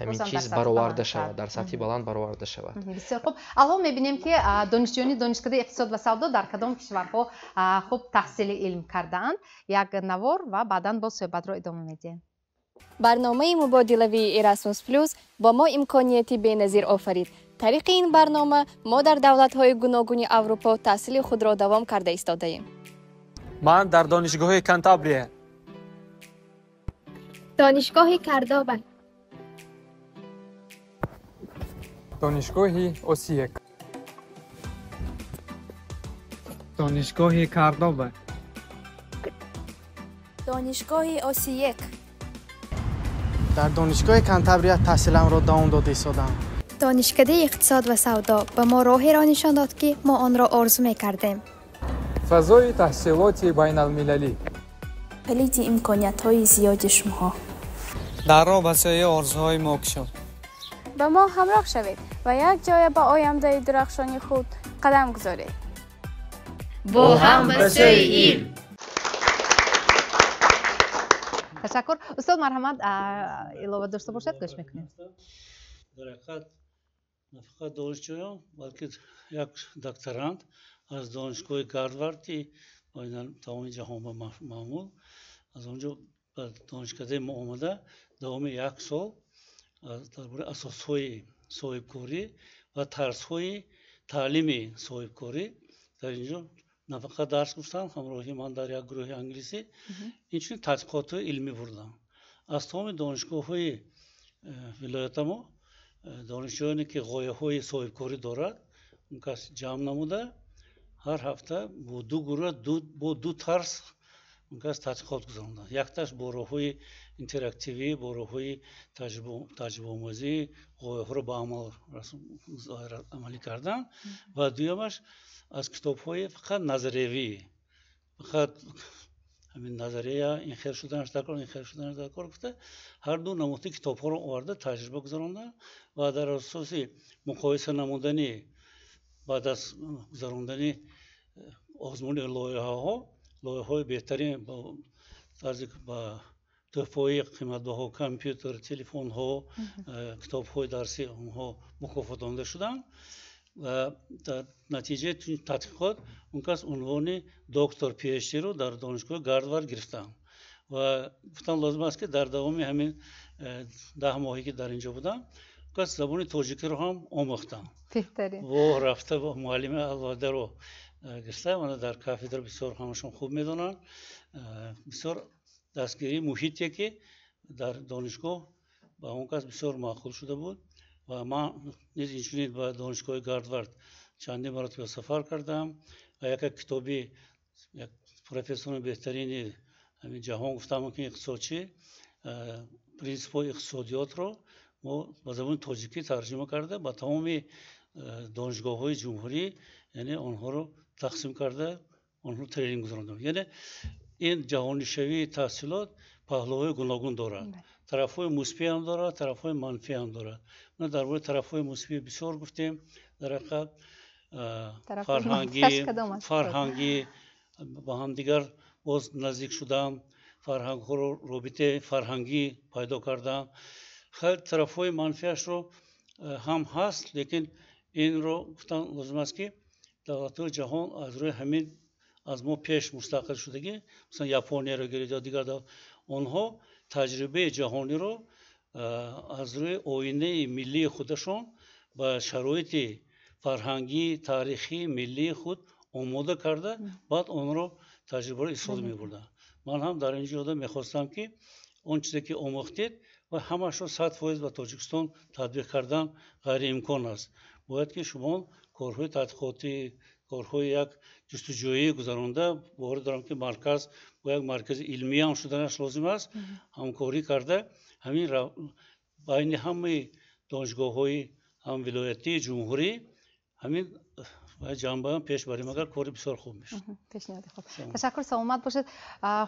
ҳамин чиз бароварда шавад, дар сатҳи баланд бароварда шавад. Бисёр хуб. Алҳол мебинем, ки донишҷӯёни донишкадаи иқтисод ва савдо дар кадом кишварҳо хуб таҳсили илм кардаанд. Як навор ва баъдан боз суҳбатро идома медиҳем. Барномаи мубодилавии Erasmus Plus бо мо имконияти беназир офарид. Тариқи ин барнома мо дар давлатҳои гуногуни Аврупо таҳсили худро давом карда истодаем. Ман дар донишгоҳи Кантабрия. Донишгоҳи Кардоба. Донишгоҳи Осиек. Донишгоҳи Кардоба. Донишгоҳи Осиек. Дар донишгоҳи Кантабрия таҳсиламро давом дода истодам. Донишкадаи иқтисод ва савдо ба мо роҳеро нишон дод, ки мо онро орзу мекардем. Фазои таҳсилоти байналмилалӣ. Калиди имкониятҳои зиёди шумоҳо. Дарро ба сӯи орзуҳои мо кушод. Ба мо ҳамроҳ шавед ва якҷоя ба ояндаи дурахшони худ қадам гузоред. Бо ҳам ба сӯи илм. Ташаккур, устод. Марҳамат, илова дошта бошад, гӯш мекунем. Дар ҳақиқат, на фақат донишҷӯён, балки як докторант аз донишгоҳи Гарварди тамоми ҷаҳон ба маъмул, аз он ҷо ба донишкадаи мо омада, давоми як сол дар бораи асосҳои соҳибкорӣ ва тарзҳои таълими соҳибкорӣ дар ин ҷо на фақат дарс гуфтанд, ҳамроҳи ман дар як гурӯҳи англисӣ инчунин тадқиқотҳои илмӣ бурдам. Аз тамоми донишгоҳҳои вилоята мо донишҷӯёне, ки ғояҳои соҳибкорӣ дорад, он кас ҷамъ намуда, ҳар ҳафта бо ду гурӯҳ, бо ду тарз он кас тадқиқот гузаронданд. Якташ бо роҳҳои интерактивӣ, бо роҳҳои таҷрибаомӯзӣ ғояҳоро ба амал амалӣ кардан ва дуюмаш аз китобҳои фақат назариявӣ, фақат ҳамин назария, ин хел шуданаш дар кор, ин хел шуданаш дар кор гуфта, ҳар ду намуди китобҳоро оварда, таҷриба гузаронданд ва дар асоси муқоиса намудани, баъд аз гузарондани озмуни лоиҳаҳо, лоиҳаҳои беҳтарин ба тарзи ба тӯҳфаҳои қиматбаҳо, компютер, телефонҳо, китобҳои дарсӣ онҳо мукофотонда шуданд ва дар натиҷаи тадқиқот он кас унвони доктор PhD-ро дар донишгоҳи Гарвард гирифтанд. Ва гуфтан лозим аст, ки дар давоми ҳамин 10 моҳе, ки дар ин ҷо будам, он кас забони тоҷикиро ҳам омӯхтам. Беҳтарин. Во рафта бо муаллими алоҳидаро гирифта, мана дар кафедра бисёр ҳамашон хуб медонанд. Бисёр дастгирии муҳите, ки Дар донишгоҳ ба он кас бисёр маъқул шуда буд ва ман низ инчунин ба донишгоҳи Гарвард чандин маротиба сафар кардам ва яке китоби як профессори беҳтарини ҳамин ҷаҳон, гуфтам мумкин, иқтисодчӣ, принсипҳои иқтисодиётро мо ба забони тоҷикӣ тарҷума карда, ба тамоми донишгоҳҳои ҷумҳурӣ, яъне онҳоро тақсим карда, онҳо тренинг гузарондам. Яъне ин ҷаҳонишавии таҳсилот паҳлӯҳои гуногун дорад, тарафҳои мусбӣ ҳам дорад, тарафҳои манфӣ ҳам дорад. Мо дар бораи тарафҳои мусбӣ бисёр гуфтем. Дар ҳақиқат, фарҳангӣ ба ҳамдигар боз наздик шудан, фарҳангҳоро, робитаи фарҳангӣ пайдо кардан. Хеле тарафҳои манфиашро ҳам ҳаст, лекин инро гуфтан лозим аст, ки давлатҳои ҷаҳон аз рӯи ҳамин аз мо пеш мустақил шудагӣ, масалан Японияро гиред ё дигар, онҳо таҷрибаи ҷаҳониро аз рӯи оинаи миллии худашон ба шароити фарҳангӣ, таърихӣ, миллии худ омода карда, баъд онро таҷрибаро истифода мебурданд. Ман ҳам дар ин ҷода мехостам, ки он чизе ки омӯхтед ва ҳамашро 100% ба Тоҷикистон татбиқ кардан ғайриимкон аст. Бояд ки шумо корҳои тадқиқотӣ, корҳои як ҷустуҷӯӣ гузаронда, боварӣ дорам, ки марказ бо як маркази илмӣ ҳам шуданаш лозим аст, ҳамкорӣ карда, ҳамин байни ҳамаи донишгоҳҳои ҳам вилоятӣ, ҷумҳурӣ ҳамин ҷанбаам пеш барем, агар кори бисёр хуб мешуд. Пешниҳоди хуб, ташаккур, саломат бошед.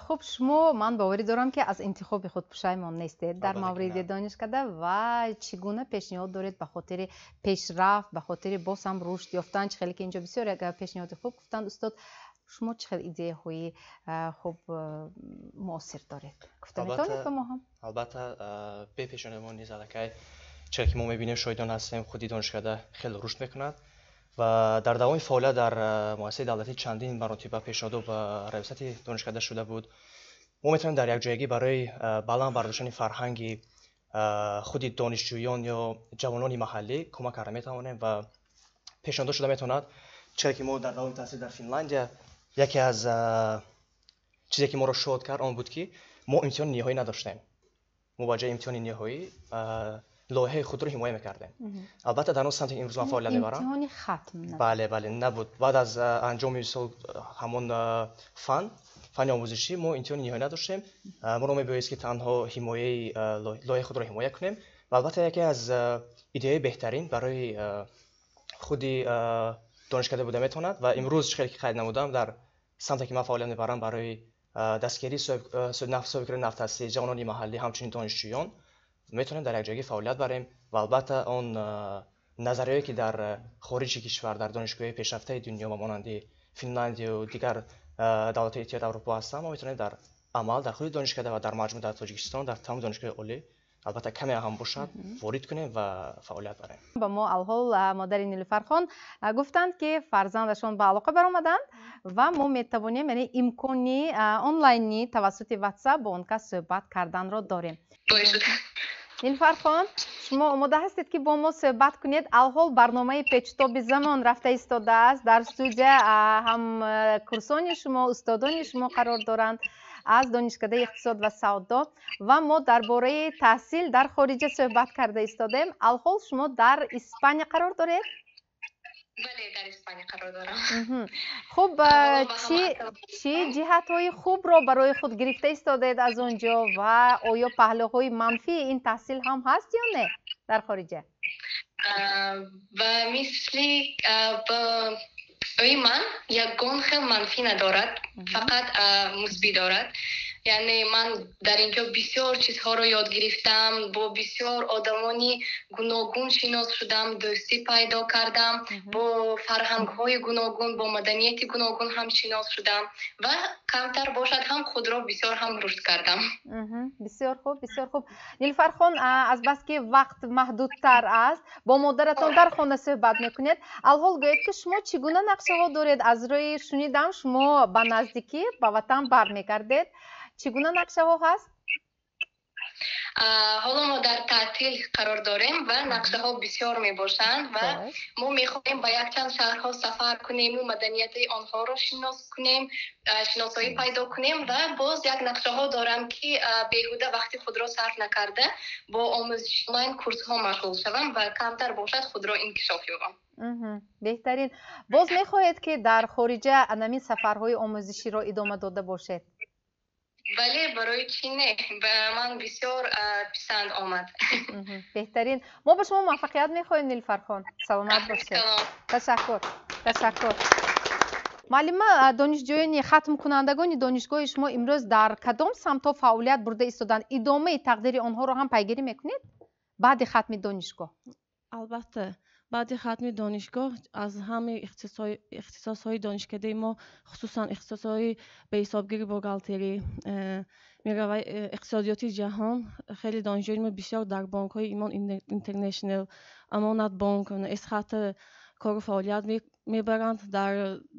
Хуб, шумо, ман боварӣ дорам, ки аз интихоби худ пушаймон нестед дар мавриди донишкада ва чӣ гуна пешниҳод доред ба хотири пешрафт, ба хотири боз ҳам рушд ёфтан? Чӣ хеле ки инҷо бисёр як пешниҳоди хуб гуфтанд устод, шумо чӣ хел идеяҳои хуб муосир доред, гуфта метавонед ба мо ҳам? Албатта, бепешонаи мо низ аллакай, чизе ки мо мебинем, шоҳидон ҳастем, худи донишкада хеле рушд мекунад ва дар давоми фаъолият дар муассисаи давлатӣ чандин маротиба пешниҳодо ба раёсати донишкада шуда буд. Мо метавонем дар якҷоягӣ барои баланд бардоштани фарҳанги худи донишҷӯён ё ҷавонони маҳаллӣ кӯмак карда метавонем ва пешниҳодо шуда метавонад. Чизе ки мо дар давоми таҳсил дар Финландия, яке аз чизе ки моро шод кард, он буд, ки мо имтиҳони ниҳоӣ надоштем. Мо ба ҷои имтиҳони ниҳоӣ лоиҳаи худро ҳимоя мекардем. Албатта, дар он самте ки имрӯз ман фаъолият мебарам, имтиҳони хатм. Бале, набуд. Баъд аз анҷоми мисол ҳамон фанни омӯзишӣ мо имтиҳони ниҳоӣ надоштем. Моро мебоист, ки танҳо ҳимояи лоиҳаи худро ҳимоя кунем. Ва албатта, яке аз идеяи беҳтарин барои худи донишкада буда метавонад. Ва имрӯз, чӣ хеле ки қайд намудам, дар самте ки ман фаъолият мебарам, барои дастгирии соҳибкори навтаъсис, ҷавонони маҳаллӣ, ҳамчунин донишҷӯён, метавонем дар якҷоягӣ фаъолият барем. Ва албатта, он назарияе ки дар хориҷи кишвар, дар донишгоҳҳои пешрафтаи дунё ба монанди Финландию дигар давлатҳои Иттиҳоди Аврупо ҳастанд, мо метавонем дар амал дар худи донишкада ва дар маҷмӯъ дар Тоҷикистон, дар тамоми донишгоҳи олӣ, албатта каме ҳам бошад, ворид кунем ва фаъолият барем. Ба мо алҳол модари Нилуфархон гуфтанд, ки фарзандашон ба алоқа баромаданд ва мо метавонем, яъне имкони онлайнӣ тавассути WhatsApp бо он кас суҳбат карданро дорем. Нилуфархон, шумо омода ҳастед, ки бо мо суҳбат кунед? Алҳол барномаи Печтоби замон рафта истодааст. Дар студия ҳам курсони шумо, устодони шумо қарор доранд аз Донишкадаи иқтисод ва савдо ва мо дар бораи таҳсил дар хориҷа суҳбат карда истодем. Алҳол шумо дар Испания қарор доред? Бале, дар Испания қарор дорам. Хуб, чӣ ҷиҳатҳои хубро барои худ гирифта истодаед аз он ҷо ва оё паҳлӯҳои манфии ин таҳсил ҳам ҳаст ё не дар хориҷа? Ба мисли ба ӯи ман ягон хел манфӣ надорад, фақат мусбӣ дорад. Яъне ман дар ин ҷо бисёр чизҳоро ёд гирифтам, бо бисёр одамони гуногун шинос шудам, дӯстӣ пайдо кардам, бо фарҳангҳои гуногун, бо маданияти гуногун ҳам шинос шудам ва камтар бошад ҳам худро бисёр ҳам рушд кардам. Бисёр хуб, бисёр хуб. Нилуфархон, азбаски вақт маҳдудтар аст, бо модаратон дар хона суҳбат мекунед. Алҳол гӯед, ки шумо чӣ гуна нақшаҳо доред? Аз рӯи шунидам, шумо ба наздикӣ ба ватан бармегардед. Чӣ гуна нақшаҳо ҳаст? Ҳоло мо дар таътил қарор дорем ва нақшаҳо бисёр мебошанд ва мо мехоҳем ба якчанд шаҳрҳо сафар кунему маданияти онҳоро шинос кунем, шиносоӣ пайдо кунем ва боз як нақшаҳо дорам, ки беҳуда вақти худро сарф накарда бо омӯзиши онлайн курсҳо машғул шавам ва камтар бошад худро инкишоф ёбам. Беҳтарин. Боз мехоҳед, ки дар хориҷа анамин сафарҳои омӯзиширо идома дода бошед? Бале, барои чӣ не? Ба ман бисёр писанд омад. Беҳтарин. Мо ба шумо муваффақият мехоҳем, Нилфархон. Саломат бошед. Ташаккур, ташаккур. Муаллима, донишҷӯёни хатмкунандагони донишгоҳи шумо имрӯз дар кадом самтҳо фаъолият бурда истоданд? Идомаи тақдири онҳоро ҳам пайгирӣ мекунед баъди хатми донишгоҳ? Албатта, баъди хатми донишгоҳ аз ҳамаи ихтисосҳои донишкадаи мо, хусусан ихтисосҳои беҳисобгирӣ, бухгалтерӣ, меравад, иқтисодиёти ҷаҳон, хеле донишҷӯёни мо бисёр дар бонкҳои Имон Интернешнл, Амонатбонк, Эсхата кору фаъолият мебаранд. Дар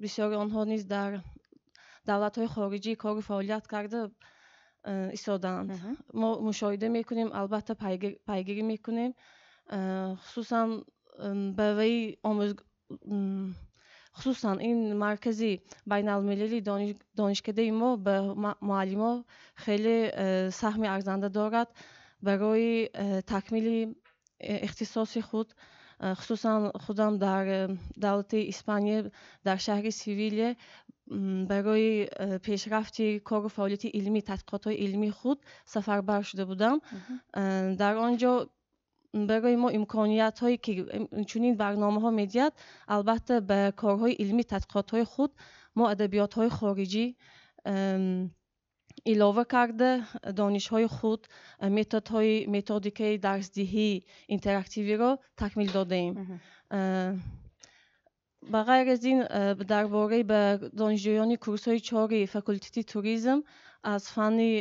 бисёри онҳо низ дар давлатҳои хориҷӣ кору фаъолият карда истодаанд. Мо мушоҳида мекунем, албатта пайгирӣ мекунем, хусусан барои хусусан ин маркази байналмилалии донишкадаи мо ба муаллимо хеле саҳми арзанда дорад барои такмили ихтисоси худ. Хусусан худам дар давлати Испания, дар шаҳри Севилия барои пешрафти кору фаъолияти илмӣ, тадқиқотҳои илмии худ сафарбар шуда будам. Дар он ҷо барои мо имкониятҳое ки чунин барномаҳо медиҳад, албатта ба корҳои илмӣ, тадқиқотҳои худ мо адабиётҳои хориҷӣ илова карда, донишҳои худ, методҳои методикаи дарсдиҳии интерактивиро такмил додаем. Ба ғайр аз ин, дар бораи ба донишҷӯёни курсҳои чори факултети туризм аз фанни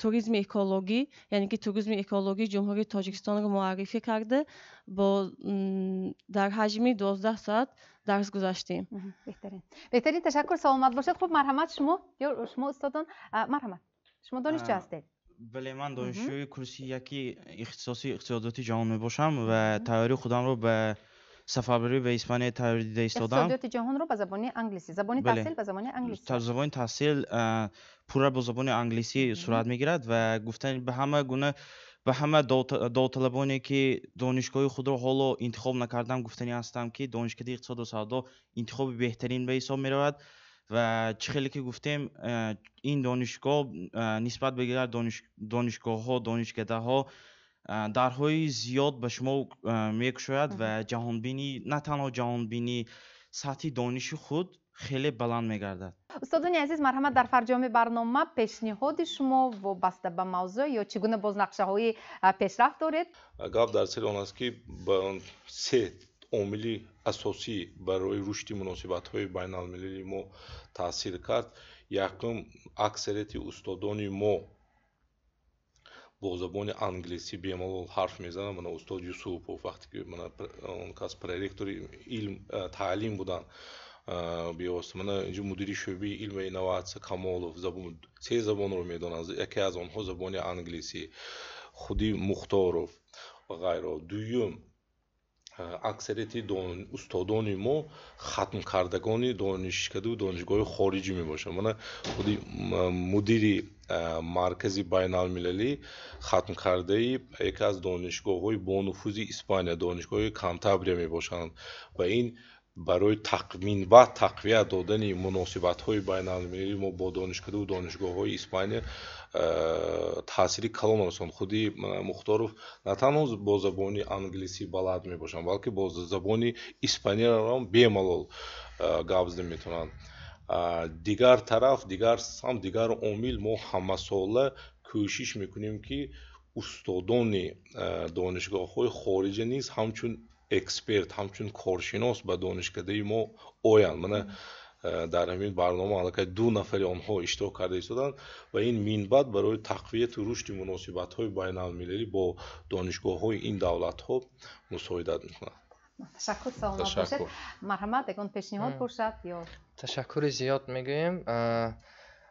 туризми экологӣ, яъне ки туризми экологии Ҷумҳурии Тоҷикистонро муаррифӣ карда, бо дар ҳаҷми 12 соат дарс гузаштем. Беҳтарин, беҳтарин, ташаккур, саломат бошед. Хуб, марҳамат, шумо ё шумо устодон, марҳамат, шумо донишҷӯ ҳастед? Бале, ман донишҷӯи курси яки ихтисоси иқтисодиёти ҷаҳон мебошам ва тайёрии худамро ба сафарбарӣ ба Испания тайёрӣ дида истодам. Иқтисодиёти ҷаҳонро ба забони англисӣ, забони таҳсил ба забони англисӣ? Забони таҳсил пурра бо забони англисӣ сурат мегирад ва гуфтан ба ҳама гуна, ба ҳама довталабоне ки донишгоҳи худро ҳоло интихоб накардам, гуфтанӣ ҳастам, ки донишкадаи иқтисоду савдо интихоби беҳтарин ба ҳисоб меравад. Ва чӣ хеле ки гуфтем, ин донишгоҳ нисбат ба дигар донишгоҳҳо, донишкадаҳо дарҳои зиёд ба шумо мекушояд ва ҷаҳонбинӣ, на танҳо ҷаҳонбинӣ, сатҳи дониши худ хеле баланд мегардад. Устодони азиз, марҳамат, дар фарҷоми барнома пешниҳоди шумо вобаста ба мавзӯъ ё чӣ гуна боз нақшаҳои пешрафт доред? Гап дар сари он аст, ки се омили асосӣ барои рушди муносибатҳои байналмилалии мо таъсир кард. Якум, аксарияти устодони мо бо забони англисӣ бемалол ҳарф мезананд. Мана устод Юсупов, вақте ки мана он кас проректори илм таълим буданд бевосита, мана инҷо мудири шӯъбаи илм ва инноватсия Камолов се забонро медонанд, яке аз онҳо забони англисӣ, худи Мухторов ва ғайро. Дуюм, аксарияти устодони мо хатмкардагони донишкаду донишгоҳи хориҷӣ мебошанд. Мана худи мудири маркази байналмилалӣ хатмкардаи яке аз донишгоҳҳои бонуфузи Испания, донишгоҳи Кантабрия мебошанд ва ин барои минбаъд тақвият додани муносибатҳои байналмилалии мо бо донишкаду донишгоҳҳои Испания таъсири калон расонд. Худи Мухторов на танҳо бо забони англисӣ балад мебошанд, балки бо забони испанияро бемалол гап зада метавонанд. Дигар тараф, дигар самт, дигар омил, мо ҳамасола кӯшиш мекунем, ки устодони донишгоҳҳои хориҷа низ ҳамчун эксперт, ҳамчун коршинос ба донишкадаи мо оянд. Мана дар ҳамин барнома аллакай ду нафари онҳо иштирок карда истоданд ва ин минбаъд барои тақвияту рушди муносибатҳои байналмилалӣ бо донишгоҳҳои ин давлатҳо мусоидат мекунад. Ташаккур, саломат бошед. Марҳамат, ягон пешниҳод бошад ё? Ташаккури зиёд мегӯем.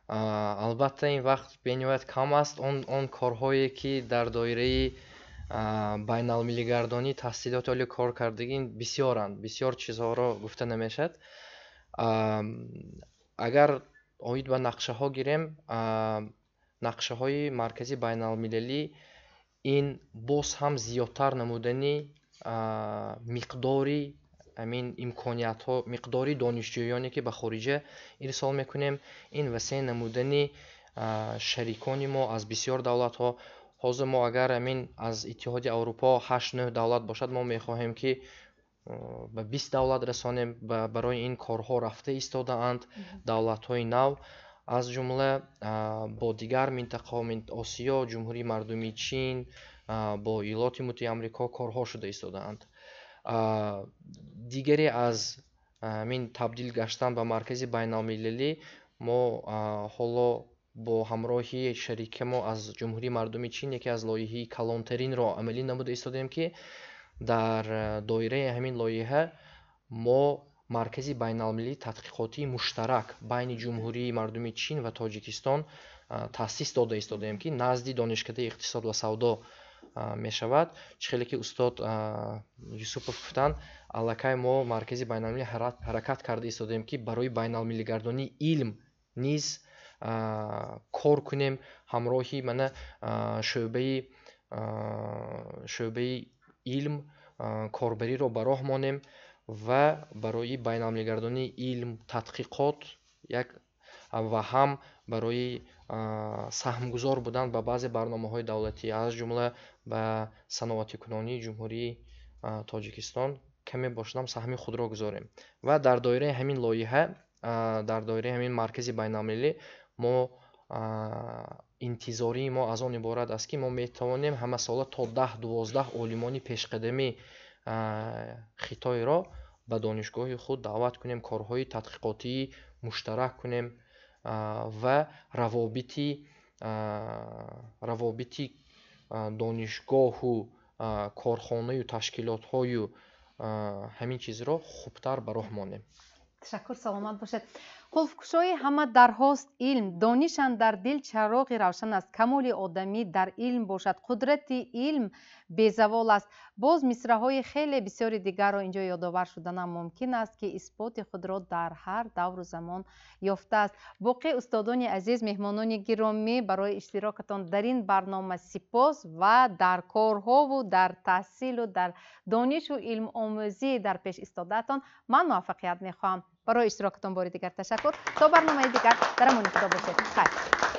Албатта, ин вақт бениҳоят кам аст. Он корҳое ки дар доираи байналмилалигардонии таҳсилоти олӣ кор кардагӣ бисёранд, бисёр чизҳоро гуфта намешавад. Агар оид ба нақшаҳо гирем, нақшаҳои маркази байналмилалӣ ин боз ҳам зиёдтар намудани миқдори ҳамин имкониятҳо, миқдори донишҷӯёне ки ба хориҷа ирсол мекунем, ин васеъ намудани шарикони мо аз бисёр давлатҳо. Ҳозир мо агар ҳамин аз Иттиҳоди Аврупо 8-9 давлат бошад, мо мехоҳем ки ба 20 давлат расонем. Барои ин корҳо рафта истодаанд давлатҳои нав, аз ҷумла бо дигар минтақаҳо, Осиё, Ҷумҳурии Мардумии Чин, бо Иёлоти Муттаҳидаи Амрико корҳо шуда истодаанд. Дигаре аз ҳамин табдил гаштан ба маркази байналмилалӣ, мо ҳоло бо ҳамроҳи шарики мо аз Ҷумҳурии Мардумии Чин яке аз лоиҳаи калонтаринро амалӣ намуда истодем, ки дар доираи ҳамин лоиҳа мо маркази байналмилалии тадқиқотии муштарак байни Ҷумҳурии Мардумии Чин ва Тоҷикистон таъсис дода истодаем, ки назди Донишкадаи иқтисод ва савдо мешавад. Чӣ хеле ки устод Юсупов гуфтанд, аллакай мо маркази байналмилалӣ ҳаракат карда истодаем, ки барои байналмилалигардонии илм низ кор кунем, ҳамроҳи мана шӯъбаи илм корбариро ба роҳ монем ва барои байналмилалигардонии илм, тадқиқот як ва ҳам барои саҳмгузор будан ба баъзе барномаҳои давлатӣ, аз ҷумла ба саноатикунонии Ҷумҳурии Тоҷикистон каме бошадам саҳми худро гузорем. Ва дар доираи ҳамин лоиҳа, дар доираи ҳамин маркази байналмилалӣ мо интизории мо аз он иборат аст, ки мо метавонем ҳамасола то 10-12 олимони пешқадами Хитойро ба донишгоҳи худ даъват кунем, корҳои тадқиқотии муштарак кунем ва равобити донишгоҳу корхонаю ташкилотҳою ҳамин чизро хубтар ба роҳ монем. Ташаккур, саломат бошед. Қулфкушои ҳама дарҳост илм, дониш андар дил чароғи равшан аст, камоли одамӣ дар илм бошад, қудрати илм безавол аст. Боз мисраҳои хеле бисёри дигарро инҷо ёдовар шуданам мумкин аст, ки исботи худро дар ҳар давру замон ёфтааст. Боқӣ устодони азиз, меҳмонони гиромӣ, барои иштирокатон дар ин барнома сипос ва дар корҳову дар таҳсилу дар донишу илмомӯзӣ дар пеш истодаатон ман муваффақият мехоҳам. Барои иштирокатон бори дигар ташаккур. То барномаи дигар дар амони Худо бошед. Хайр.